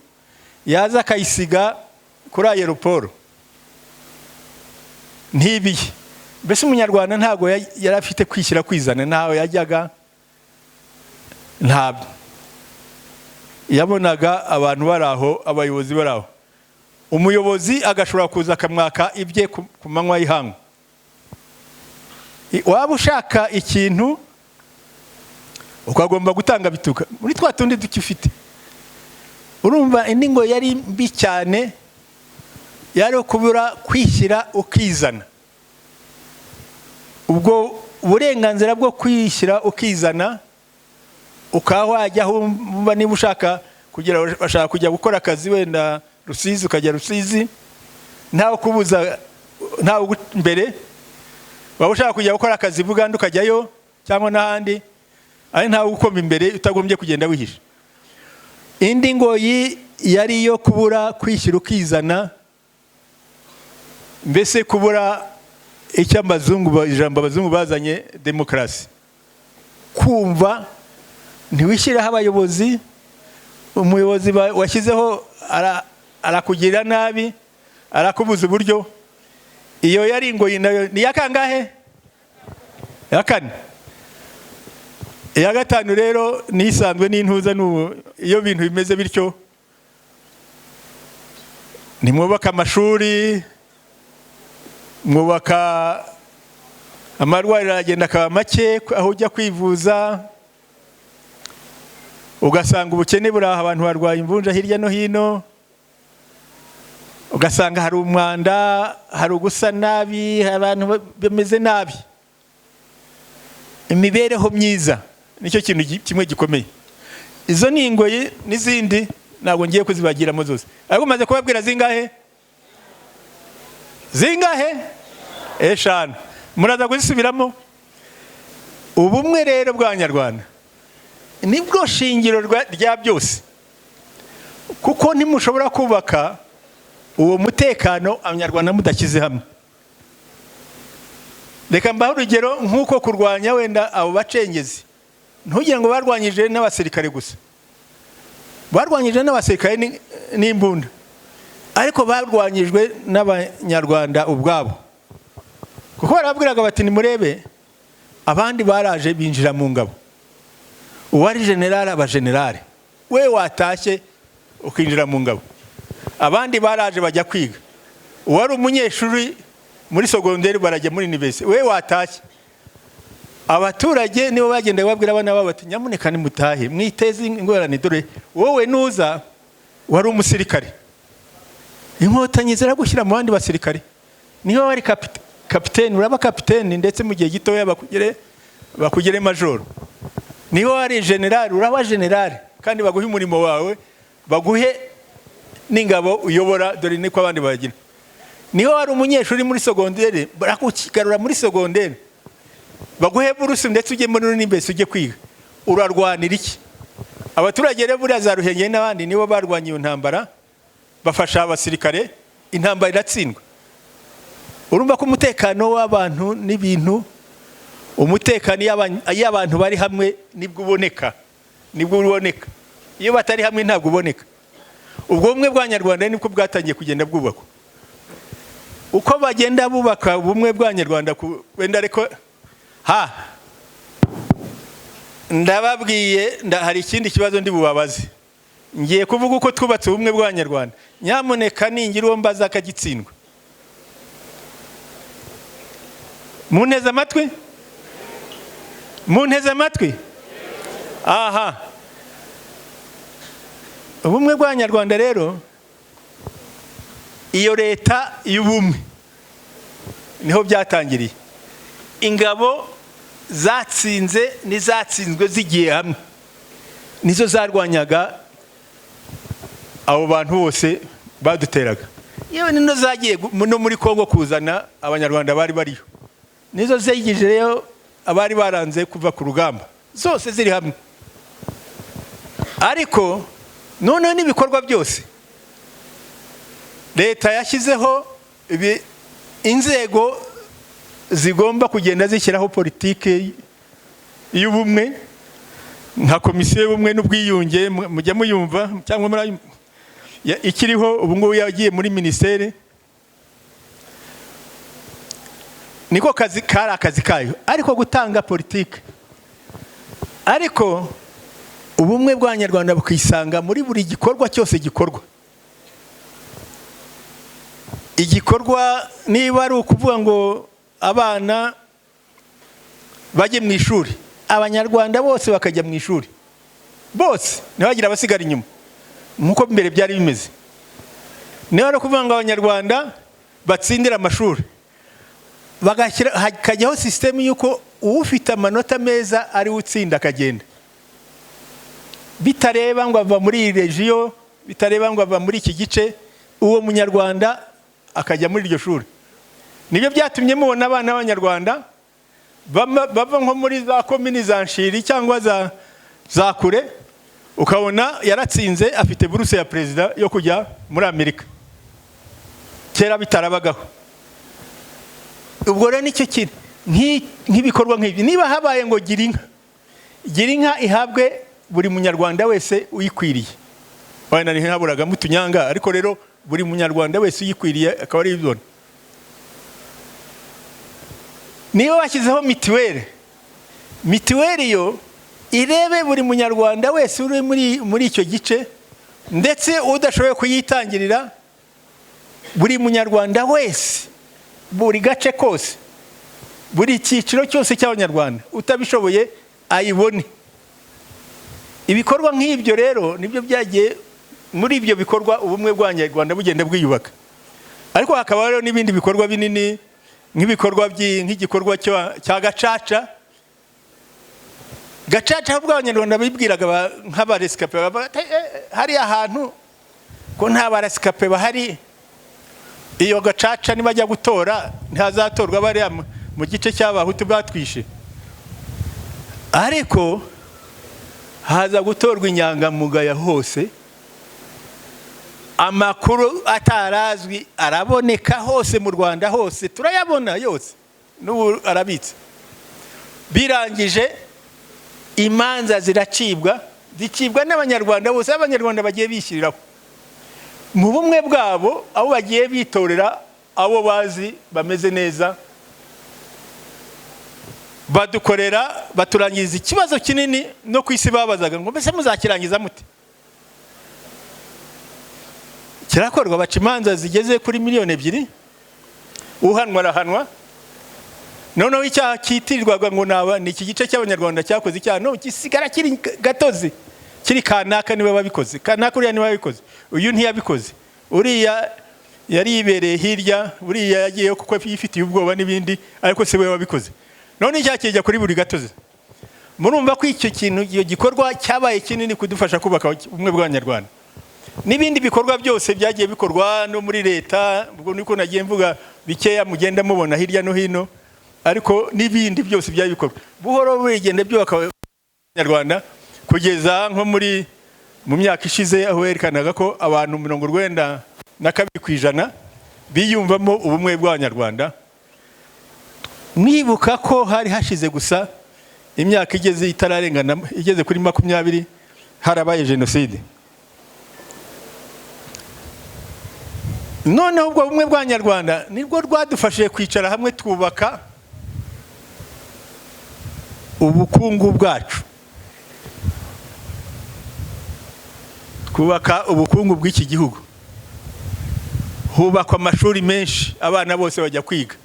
yaza akayisiga kuri aéroport ntibiye. Mbese Umunyarwanda ntabwo yari afite kwishyira kwizana, ntawe yajyaga, ntabwo yabonaga abantu bari aho, abayobozi bari aho. Umuyobozi agashobora kuza akamwaka ibye ku manywa y'ihangu. Waba ushaka ikintu, ukagomba gutanga bituka muri twa tundi duke ufite. Urumva indi ngo yari mbi cyane yari kubura kwishyira ukizana. Ubwo burenganzira bwo kwishyira ukizana, ukaba wajya aho wumva, niba ushaka kugira, bashaka kujya gukora akazi wenda Rusizi, ukajya Rusizi ntawe kubuza, ntawe mbere. Waba ushaka kujya gukora akazi Buganda, ukajyayo cyangwa n'ahandi, ari ntawe ugukoma imbere, utagombye kugenda wihisha. Indi ngoyi yari iyo kubura kwishyira ukizana, mbese kubura icyo abazungu, ijambo abazungu bazanye, demokarasi. Kumva ntiwishyireho abayobozi, umuyobozi washyizeho arakugirira nabi, arakubuza uburyo. Iyo yari ingoyi nayo. Ni iya kangahe? Iya kane. Iya gatanu rero ni isanzwe n'intuza n'ubu. Iyo bintu bimeze bityo, ntimwubaka amashuri, mwubaka amarwariro aragenda akaba make aho ujya kwivuza, ugasanga ubukene buri aho, abantu barwaye imvunja hirya no hino, ugasanga hari umwanda, hari ugusa nabi, abantu bameze nabi. Imibereho myiza nicyo kintu kimwe gikomeye. Izo ni ingoyi n'izindi ntabwo ngiye kuzibagiramo zose, ariko maze kubabwira zingahe? Zingahe? Eshanu. Muraza kuzisubiramo. Ubumwe rero bw'Abanyarwanda nibwo shingiro rya byose, kuko ntimushobora kubaka uwo mutekano Abanyarwanda mudashyize hamwe. Reka mbahe urugero nk'uko kurwanya wenda abo bacengezi, ntugire ngo barwanyije n'abasirikare gusa. Barwanyije n'abasirikare n'imbunda, ariko barwanyijwe n'Abanyarwanda ubwabo, kuko barababwiraga bati: "Nimurebe, abandi baraje binjira mu ngabo, uwari generale aba generale, we watashye ukinjira mu ngabo. Abandi baraje bajya kwiga, uwari umunyeshuri muri sogonderi barajya muri université, we watashye." Abaturage nibo bagenda babwira abana babo bati: "Nyamuneka nimutahe, mwiteze ingorane. Dore wowe nuza wari umusirikare, Inkotanyi ziragushyira mu bandi basirikare. Niba wari kapiteni, uraba kapiteni, ndetse mu gihe gitoya bakugere majoro. Niba wari generali, uraba generali, kandi baguhe umurimo wawe, baguhe n'ingabo uyobora. Dore niko abandi bagira. Niba wari umunyeshuri muri sogondere, barakugarura muri sogondere, baguhe buruse, ndetse ujye muri n'imbese ujye kwiga. Urarwanira iki?" Abaturage rero buriya za Ruhengeri n'abandi nibo barwanye iyo ntambara, bafasha abasirikare, intambara iratsindwa. Urumva ko umutekano w'abantu n'ibintu, umutekano iyo abantu bari hamwe nibwo uboneka, nibwo uboneka. Iyo batari hamwe ntabwo uboneka. Ubwo bumwe bw'Abanyarwanda nibwo bwatangiye kugenda bwubakwa. Uko bagenda bubaka ubumwe bw'Abanyarwanda wenda, ariko ha ndababwiye, hari ikindi kibazo ndi bubabaze. Ngiye kuvuga uko twubatse ubumwe bw'Abanyarwanda. Nyamuneka ningira uwo mbaza akagitsindwa. Munteze amatwi, munteze amatwi. Aha, ubumwe bw'Abanyarwanda rero, iyo leta y'ubumwe niho byatangiriye. Ingabo zatsinze n'izatsinzwe zigiye hamwe nizo zarwanyaga abo bantu bose baduteraga. Yewe, nino zagiye no muri Kongo kuzana Abanyarwanda bari bariyo, nizo zigije rero abari baranze kuva ku rugamba, zose ziri hamwe. Ariko noneho n'ibikorwa byose leta yashyizeho inzego zigomba kugenda zishyiraho politike y'ubumwe, nka Komisiyo y'Ubumwe n'Ubwiyunge, mujya muyumva cyangwa ikiriho ubu ngubu, yagiye muri minisiteri, niko kazi kari akazi kayo, ariko gutanga politike. Ariko ubumwe bw'Abanyarwanda bukisanga muri buri gikorwa cyose gikorwa. Igikorwa niba ari ukuvuga ngo abana bajye mu ishuri, Abanyarwanda bose bakajya mu ishuri bose, ntibagire abasigara inyuma nk'uko mbere byari bimeze. Niba ari ukuvuga ngo Abanyarwanda batsindire amashuri, hakajyaho sisitemu y'uko ufite amanota meza ari we utsinda akagenda, bitareba ngo ava muri iyi regiyo, bitareba ngo ava muri iki gice, uwo Munyarwanda akajya muri iryo shuri. Nibyo byatumye mubona abana b'Abanyarwanda bava nko muri za komini za Nshiri cyangwa za kure, ukabona yaratsinze, afite buruse ya perezida yo kujya muri Amerika, kera bitarabagaho. Ubwo rero nicyo kintu, nk'ibikorwa nk'ibi, niba habaye ngo gira inka, gira inka ihabwe buri Munyarwanda wese uyikwiriye, wenda ntihaburagamo utunyanga, ariko rero buri Munyarwanda wese uyikwiriye akaba ari ibibona. Niba bashyizeho mituweli, mituweli yo irebe buri Munyarwanda wese uri muri icyo gice, ndetse udashoboye kuyitangirira, buri Munyarwanda wese, buri gace kose, buri cyiciro cyose cy'Abanyarwanda, utabishoboye ayibone. Ibikorwa nk'ibyo rero nibyo byagiye muri ibyo bikorwa ubumwe bw'Abanyarwanda bugenda bwiyubaka. Ariko hakaba hariho n'ibindi bikorwa binini, nk'ibikorwa nk'igikorwa cya Gacaca. Gacaca ahubwo Abanyarwanda bibwiraga nk'abaresikape, bavuga ati, hariya hantu ko nta baresikape bahari, iyo Gacaca nibajya gutora ntihazatorwa bariya mu gice cy'Abahutu batwishe. Ariko haza gutorwa inyangamugayo hose, amakuru atarazwi araboneka hose mu Rwanda hose, turayabona yose n'ubu arabitse. Birangije imanza ziracibwa, zicibwa n'Abanyarwanda bose, Abanyarwanda bagiye bishyiriraho mu bumwe bwabo, abo bagiye bitorera, abo bazi bameze neza, badukorera, baturangiriza ikibazo kinini no ku isi babazaga ngo mbese muzakirangiza mute? Kirakorwa, baca imanza zigeze kuri 2 miliyoni, uhanwa arahanwa. Noneho icyaha cyitirirwaga ngo ni iki gice cy'Abanyarwanda cyakoze icyaha, no gisigara kiri gatozi, kiri kanaka niwe wabikoze, kanaka uriya niwe wabikoze, uyu ntiyabikoze, uriya yari yibereye hirya, uriya yagiyeyo kuko yifitiye ubwoba n'ibindi, ariko si we wabikoze. None icyaha kijya kuri buri gatozi. Murumva ko icyo kintu, iyo gikorwa cyabaye kinini kudufasha kubaka ubumwe bw'Abanyarwanda. N'ibindi bikorwa byose byagiye bikorwa no muri leta, ubwo niko nagiye mvuga bikeya mugenda mubona hirya no hino, ariko n'ibindi byose byagiye bikorwa buhoro bigenda byubaka Abanyarwanda, kugeza nko mu myaka ishize aho yerekanaga ko abantu 92% biyumvamo ubumwe bw'Abanyarwanda. Mwibuka ko hari hashize gusa imyaka igeze itararengana, igeze kuri 20, harabaye jenoside. Noneho ubwo bumwe bw'Abanyarwanda nibwo rwadufashije kwicara hamwe, twubaka ubukungu bwacu, twubaka ubukungu bw'iki gihugu. Hubakwa amashuri menshi, abana bose bajya kwiga,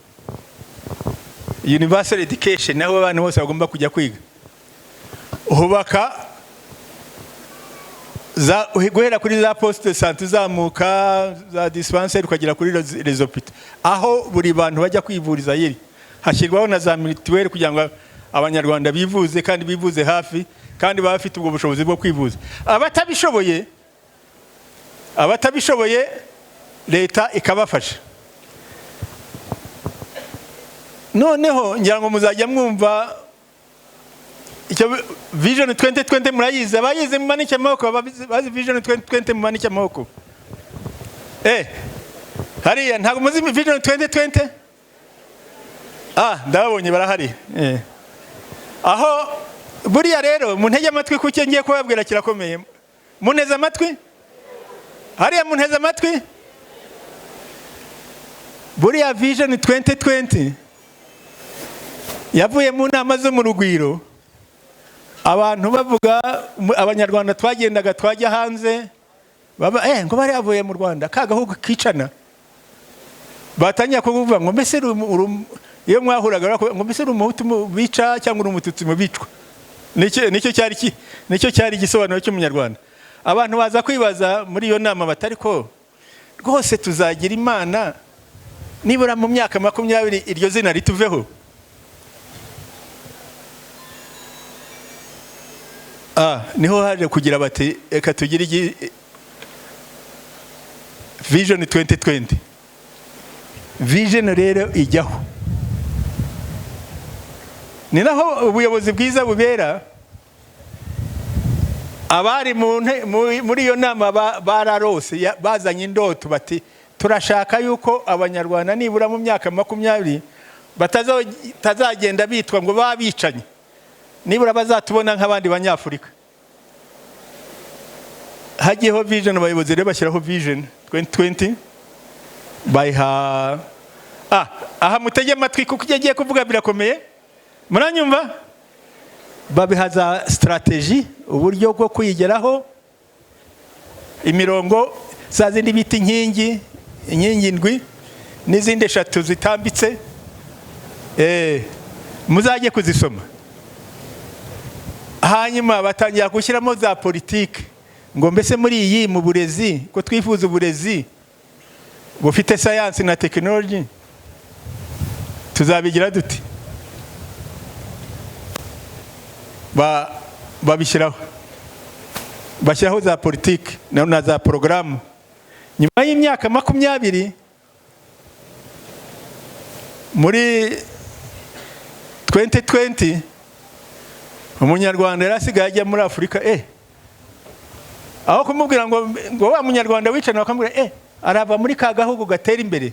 universal education, aho abana bose bagomba kujya kwiga. Hubaka za guhera kuri za poste de santé, uzamuka za dispensaire, ukagera kuri les hôpitaux, aho buri bantu bajya kwivuriza yiri. Hashyirwaho na za mutuelle kugira ngo Abanyarwanda bivuze, kandi bivuze hafi, kandi baba bafite ubwo bushobozi bwo kwivuza. Abatabishoboye leta ikabafasha. Noneho ngira ngo muzajya mwumva icyo Vision 2020. Murayizi? Abayizi mumanike amaboko. Bazi Vision 2020 mumanike amaboko. Hariya ntabwo muzi Vision 2020? Ah, ndababonye, barahari. Aho buriya rero muntege amatwi, kuko ngiye kubabwira kirakomeye. Munteze amatwi hariya, munteze amatwi. Buriya Vision 2020 yavuye mu nama zo mu Rugwiro, abantu bavuga Abanyarwanda twagendaga twajya hanze, baba ngo bari bavuye mu Rwanda, ka gahugu kicana. Batangira kuvuga ngo mbese iyo mwahuraga ngo mbese uri Umuhutu bica cyangwa uri Umututsi mu bicwa? Nicyo cyari igisobanuro cy'Umunyarwanda. Abantu baza kwibaza muri iyo nama batari ko rwose tuzagira Imana nibura mu myaka 20 iryo zina rituveho. Niho haje kugira bati reka tugire Vision 2020. Vision rero ijyaho, ni naho ubuyobozi bwiza bubera. Abari muri iyo nama bararose, bazanye indoto, bati turashaka yuko Abanyarwanda nibura mu myaka 20 batazagenda bitwa ngo babicanye, nibura bazatubona nk'abandi Banyafurika. Hagiyeho vision, abayobozi rero bashyiraho Vision 2020, bayiha aha mutege amatwi kuko ibyo agiye kuvuga birakomeye. Muranyumva? Babiha za strategy, uburyo bwo kuyigeraho, imirongo za zindi bita inkingi, inkingi ndwi n'izindi eshatu zitambitse. Muzajye kuzisoma. Hanyuma batangira gushyiramo za politiki, ngo mbese muri iyi mu burezi, ko twifuza uburezi bufite sayansi na tekinoloji, tuzabigira dute? Babishyiraho, bashyiraho za politiki na za porogaramu. Nyuma y'imyaka 20, muri 2020, Umunyarwanda yari asigaye ajya muri Afurika, aho kumubwira ngo wa Munyarwanda wicana, bakamubwira arava muri ka gahugu gatera imbere,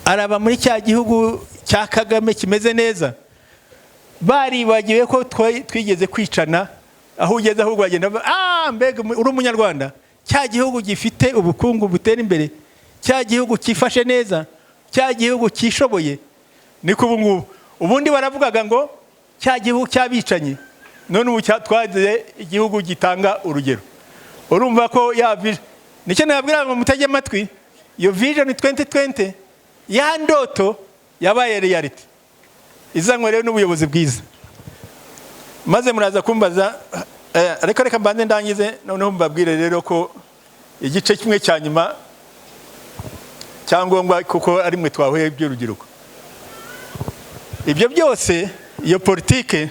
arava muri cya gihugu cya Kagame kimeze neza. Baribagiwe ko twigeze kwicana. Aho ugeze ahubwo bagenda, mbega uri Umunyarwanda, cya gihugu gifite ubukungu butera imbere, cya gihugu cyifashe neza, cya gihugu cyishoboye. Niko ubu ngubu. Ubundi baravugaga ngo cya gihugu cy'abicanyi, none ubu twagize igihugu gitanga urugero. Urumva ko ya vision, nicyo nababwira ngo mutege amatwi, iyo Vision 2020, ya ndoto yabaye reality, izanywe rero n'ubuyobozi bwiza. Maze muraza kumbaza, ariko reka mbanze ndangize, noneho mbabwire rero ko igice kimwe cya nyuma cyangombwa, kuko ari mwe twahuye by'urubyiruko. Ibyo byose, iyo politike,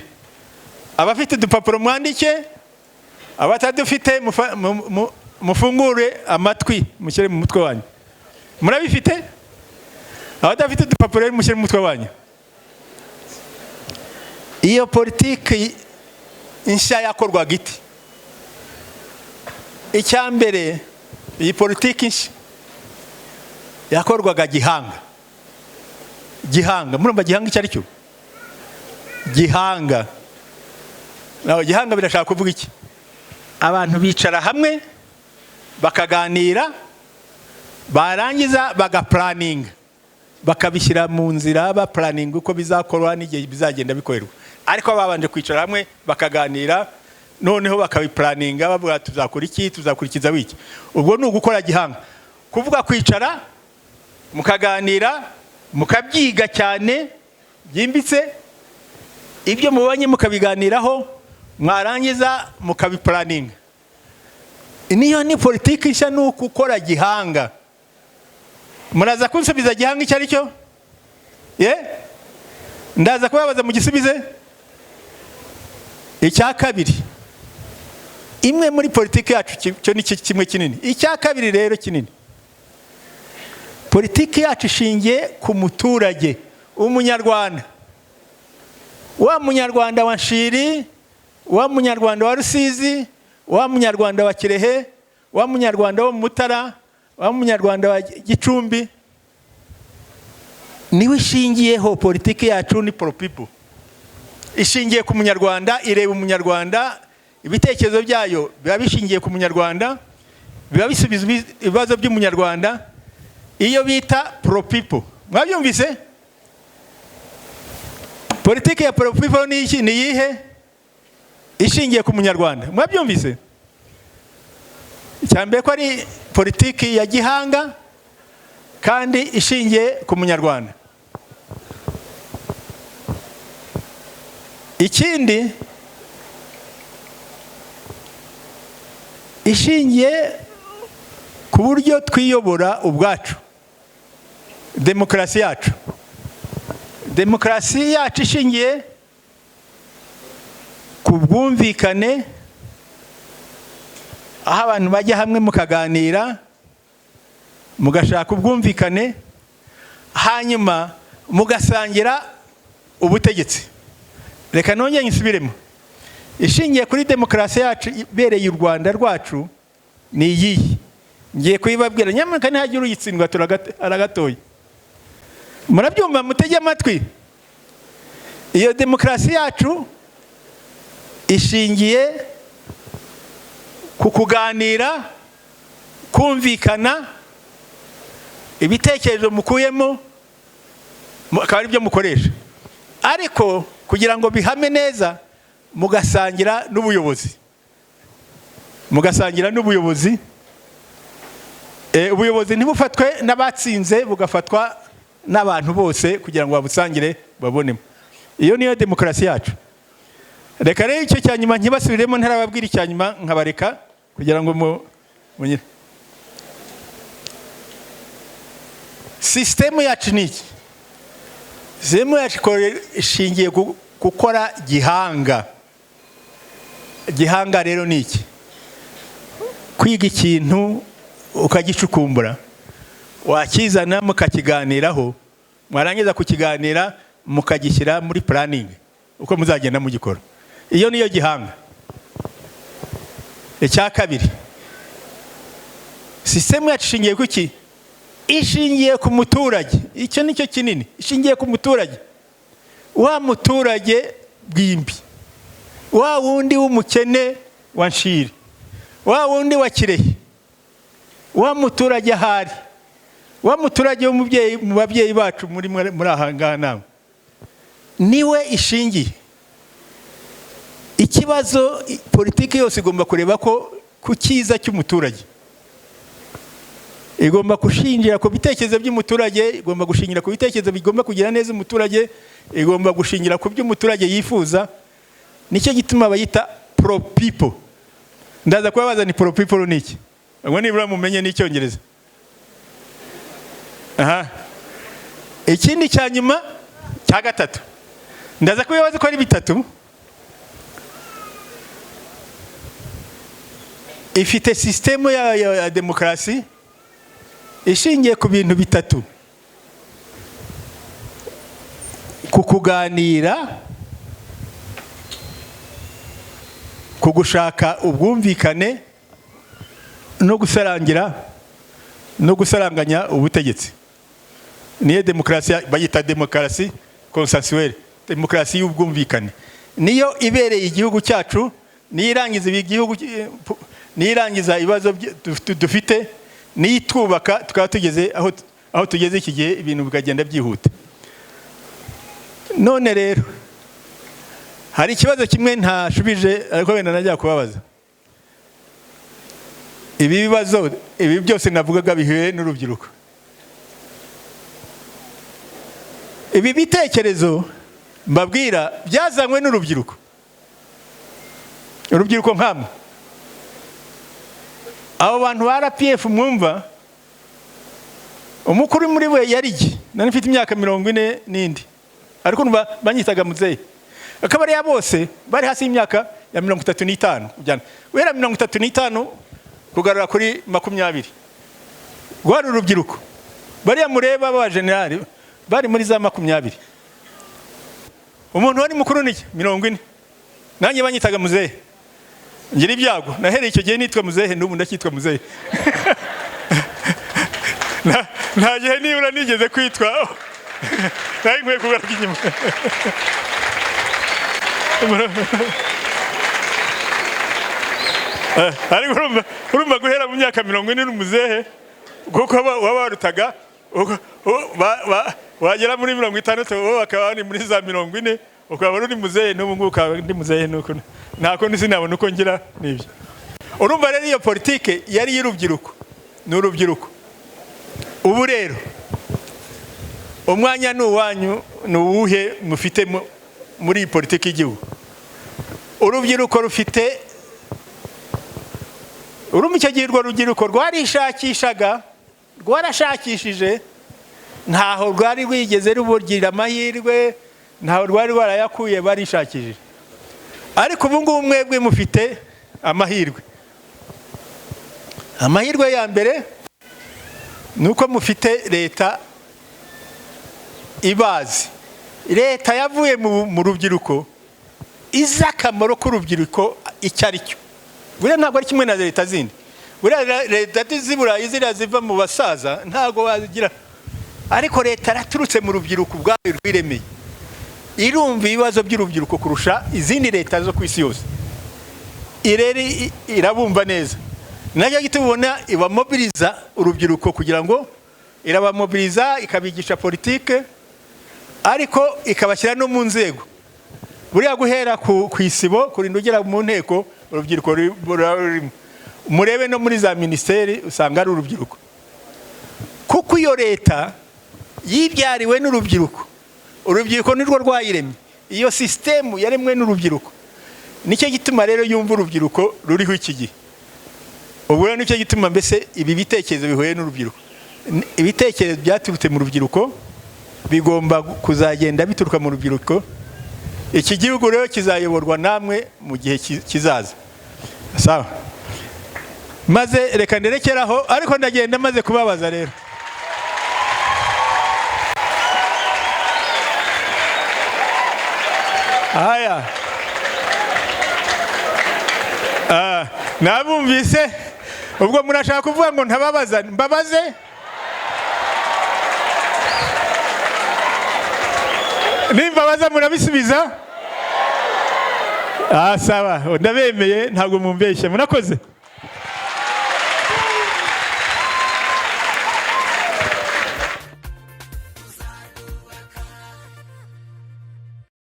abafite udupapuro mwandike, abatadufite mufungure amatwi, mushyire mu mutwe wanyu. Murabifite? Abadafite udupapuro rero mushyire mu mutwe wanyu. Iyo politike nshya yakorwaga iti? Icya mbere, iyi politiki nshya yakorwaga gihanga. Gihanga, murumva gihanga icyo ari cyo? Gihanga naho, gihanga birashaka kuvuga iki? Abantu bicara hamwe bakaganira, Barangiza bagaplanninga, bakabishyira mu nzira, baplanninga uko bizakorwa n'igihe bizagenda bikorerwa. Ariko babanje kwicara hamwe bakaganira, noneho bakabiplanninga, bavuga: "Tuzakora iki, tuzakurikiza wiki." Ubwo ni ugukora gihanga, kuvuga kwicara mukaganira, mukabyiga cyane byimbitse, ibyo mubonye mukabiganiraho, mwarangiza mukabiplanninga. Niyo ni politiki nshya, ni ukukora gihanga. Muraza kunsubiza gihanga icyo ari cyo? Ye, ndaza kubabaza mugisubize. Icya kabiri, imwe muri politiki yacu, cyo ni kimwe kinini. Icya kabiri rero kinini, politiki yacu ishingiye ku muturage, Umunyarwanda, wa Munyarwanda wa Nshiri, wa Munyarwanda wa Rusizi, wa Munyarwanda wa Kirehe, wa Munyarwanda wo mu Mutara, wa Munyarwanda wa Gicumbi, niwe ishingiyeho. Politiki yacu ni pro people, ishingiye ku Munyarwanda, ireba Umunyarwanda. Ibitekerezo byayo biba bishingiye ku Munyarwanda, biba bisubiza ibibazo by'Umunyarwanda, iyo bita pro people. Mwabyumvise? Politiki ya pro people ni iki? Ni iyihe? Ishingiye ku Munyarwanda. Mwabyumvise? Icya mbere ko ari politiki ya gihanga kandi ishingiye ku Munyarwanda. Ikindi, ishingiye ku buryo twiyobora ubwacu, demokarasi yacu. Demokarasi yacu ishingiye ku bwumvikane, aho abantu bajya hamwe mukaganira, mugashaka ubwumvikane, hanyuma mugasangira ubutegetsi. Reka nongere nsubiremo. Ishingiye kuri demokarasi yacu ibereye u Rwanda rwacu ni iyihe? Ngiye kuyibabwira. Nyamuneka ntihagire uyitsindwa, aragatoye. Murabyumva? Mutege amatwi. Iyo demokarasi yacu ishingiye ku kuganira, kumvikana, ibitekerezo mukuyemo akaba ari byo mukoresha, ariko kugira ngo bihame neza mugasangira n'ubuyobozi, mugasangira n'ubuyobozi. Ubuyobozi ntibufatwe n'abatsinze, bugafatwa n'abantu bose kugira ngo babusangire, babonemo. Iyo niyo demokarasi yacu. Reka rero icyo cya nyuma ntibasubiremo, ntarababwira icya nyuma nkabareka kugira ngo munyire. Sisitemu yacu ni iki? Sisitemu yacu ishingiye gukora gihanga. Gihanga rero ni iki? Kwiga ikintu ukagicukumbura, wakizana mukakiganiraho, mwarangiza kukiganira mukagishyira muri planning uko muzagenda mugikora. Iyo niyo gihanga. Icya kabiri, sisitemu yacu ishingiye ku ki? Ishingiye ku muturage. Icyo nicyo kinini. Ishingiye ku muturage, wa muturage bwimbi, wa wundi w'umukene wa Nshiri, wa wundi wa Kirehe, wa muturage ahari, wa muturage w'umubyeyi mu babyeyi bacu muri aha ngaha namwe, niwe ishingiye. Ikibazo, politiki yose igomba kureba ko ku cyiza cy'umuturage, igomba gushingira ku bitekerezo by'umuturage, igomba gushingira ku bitekerezo bigomba kugira neza umuturage, igomba gushingira ku byo umuturage yifuza. Nicyo gituma bayita pro people. Ndaza kubabaza ni pro people ni iki, ngo nibura mumenye n'Icyongereza. Aha, ikindi cya nyuma, cya gatatu, ndaza kubibaza ko ari bitatu. Ifite sisitemu ya demokarasi ishingiye ku bintu bitatu: ku kuganira, ku gushaka ubwumvikane no gusarangira no gusaranganya ubutegetsi. Niyo demokarasi bayita demokarasi consensuelle, demokarasi y'ubwumvikane. Niyo ibereye igihugu cyacu, niyo irangiza igihugu, niyo irangiza ibibazo dufite, Niyo itwubaka, tukaba tugeze aho tugeze iki gihe, ibintu bikagenda byihuta. None rero hari ikibazo kimwe ntashubije, ariko wenda najya kubabaza. Ibi bibazo, ibi byose navugaga, bihuye n'urubyiruko. Ibi bitekerezo mbabwira byazanywe n'urubyiruko, urubyiruko nkamwe. Abo bantu ba RPF mwumva, umukuru muri we yari jye, nari mfite imyaka 40 n'indi, ariko numva banyitaga muzehe. Akaba ariya bose bari hasi y'imyaka ya 35, kujyana guhera 35 kugarura kuri 20, rwari urubyiruko. Bariya mureba b'abajenerali bari muri za 20. Umuntu wari mukuru ni 40. Nanjye banyitaga muzehe, ngira ibyago, nahereye icyo gihe nitwa muzehe, n'ubu ndacyitwa muzehe. Nta gihe nibura nigeze kwitwa nari nkwiye kugaruka inyuma. Ariko urumva guhera mu myaka 40 uri umuzehe, kuko waba warutaga, wagera muri 60 bo bakaba bari muri za 40, ukaba uri muzehe, n'ubu ngubu ukaba ndi muzehe, nuko nta kundi sinabona uko ngira n'ibyo. Urumva rero iyo politike yari iy'urubyiruko, ni urubyiruko. Ubu rero umwanya ni uwanyu, ni uwuhe mufite muri iyi politiki y'igihugu? Urubyiruko rufite, urumva icyo gihe urwo rubyiruko rwarishakishaga, rwarashakishije, ntaho rwari rwigeze rubugira amahirwe, ntaho rwari rwarayakuye, barishakishije. Ariko ubu ngubu mwebwe mufite amahirwe. Amahirwe ya mbere ni uko mufite leta ibazi, leta yavuye mu rubyiruko, izi akamaro k'urubyiruko icyo ari cyo. Buriya ntabwo ari kimwe na leta zindi. Buriya leta z'i Burayi ziriya ziva mu basaza ntabwo wazigira, ariko leta yaraturutse mu rubyiruko ubwayo rwiremeye, irumva ibibazo by'urubyiruko kurusha izindi leta zo ku isi yose. Ireri irabumva neza, nacyo gituma ubona ibamobiriza urubyiruko, kugira ngo irabamobiriza, ikabigisha politike, ariko ikabashyira no mu nzego. Buriya guhera ku isibo kurinda ugera mu nteko, urubyiruko rurimo. Murebe no muri za minisiteri usanga ari urubyiruko, kuko iyo leta yibyariwe n'urubyiruko, urubyiruko nirwo rwayiremye, iyo sisitemu yaremwe n'urubyiruko. Nicyo gituma rero yumva urubyiruko ruriho iki gihe. Ubwo rero nicyo gituma mbese ibi bitekerezo bihuye n'urubyiruko. Ibitekerezo byaturutse mu rubyiruko bigomba kuzagenda bituruka mu rubyiruko. Iki gihugu rero kizayoborwa namwe mu gihe kizaza. Sawa, maze reka nderekeraho, ariko ndagenda maze kubabaza rero. Haya, nabumvise. Ubwo murashaka kuvuga ngo ntababaza, mbabaze? Nimbabaza murabisubiza? Sawa, ndabemeye, ntabwo mumbeshye, murakoze.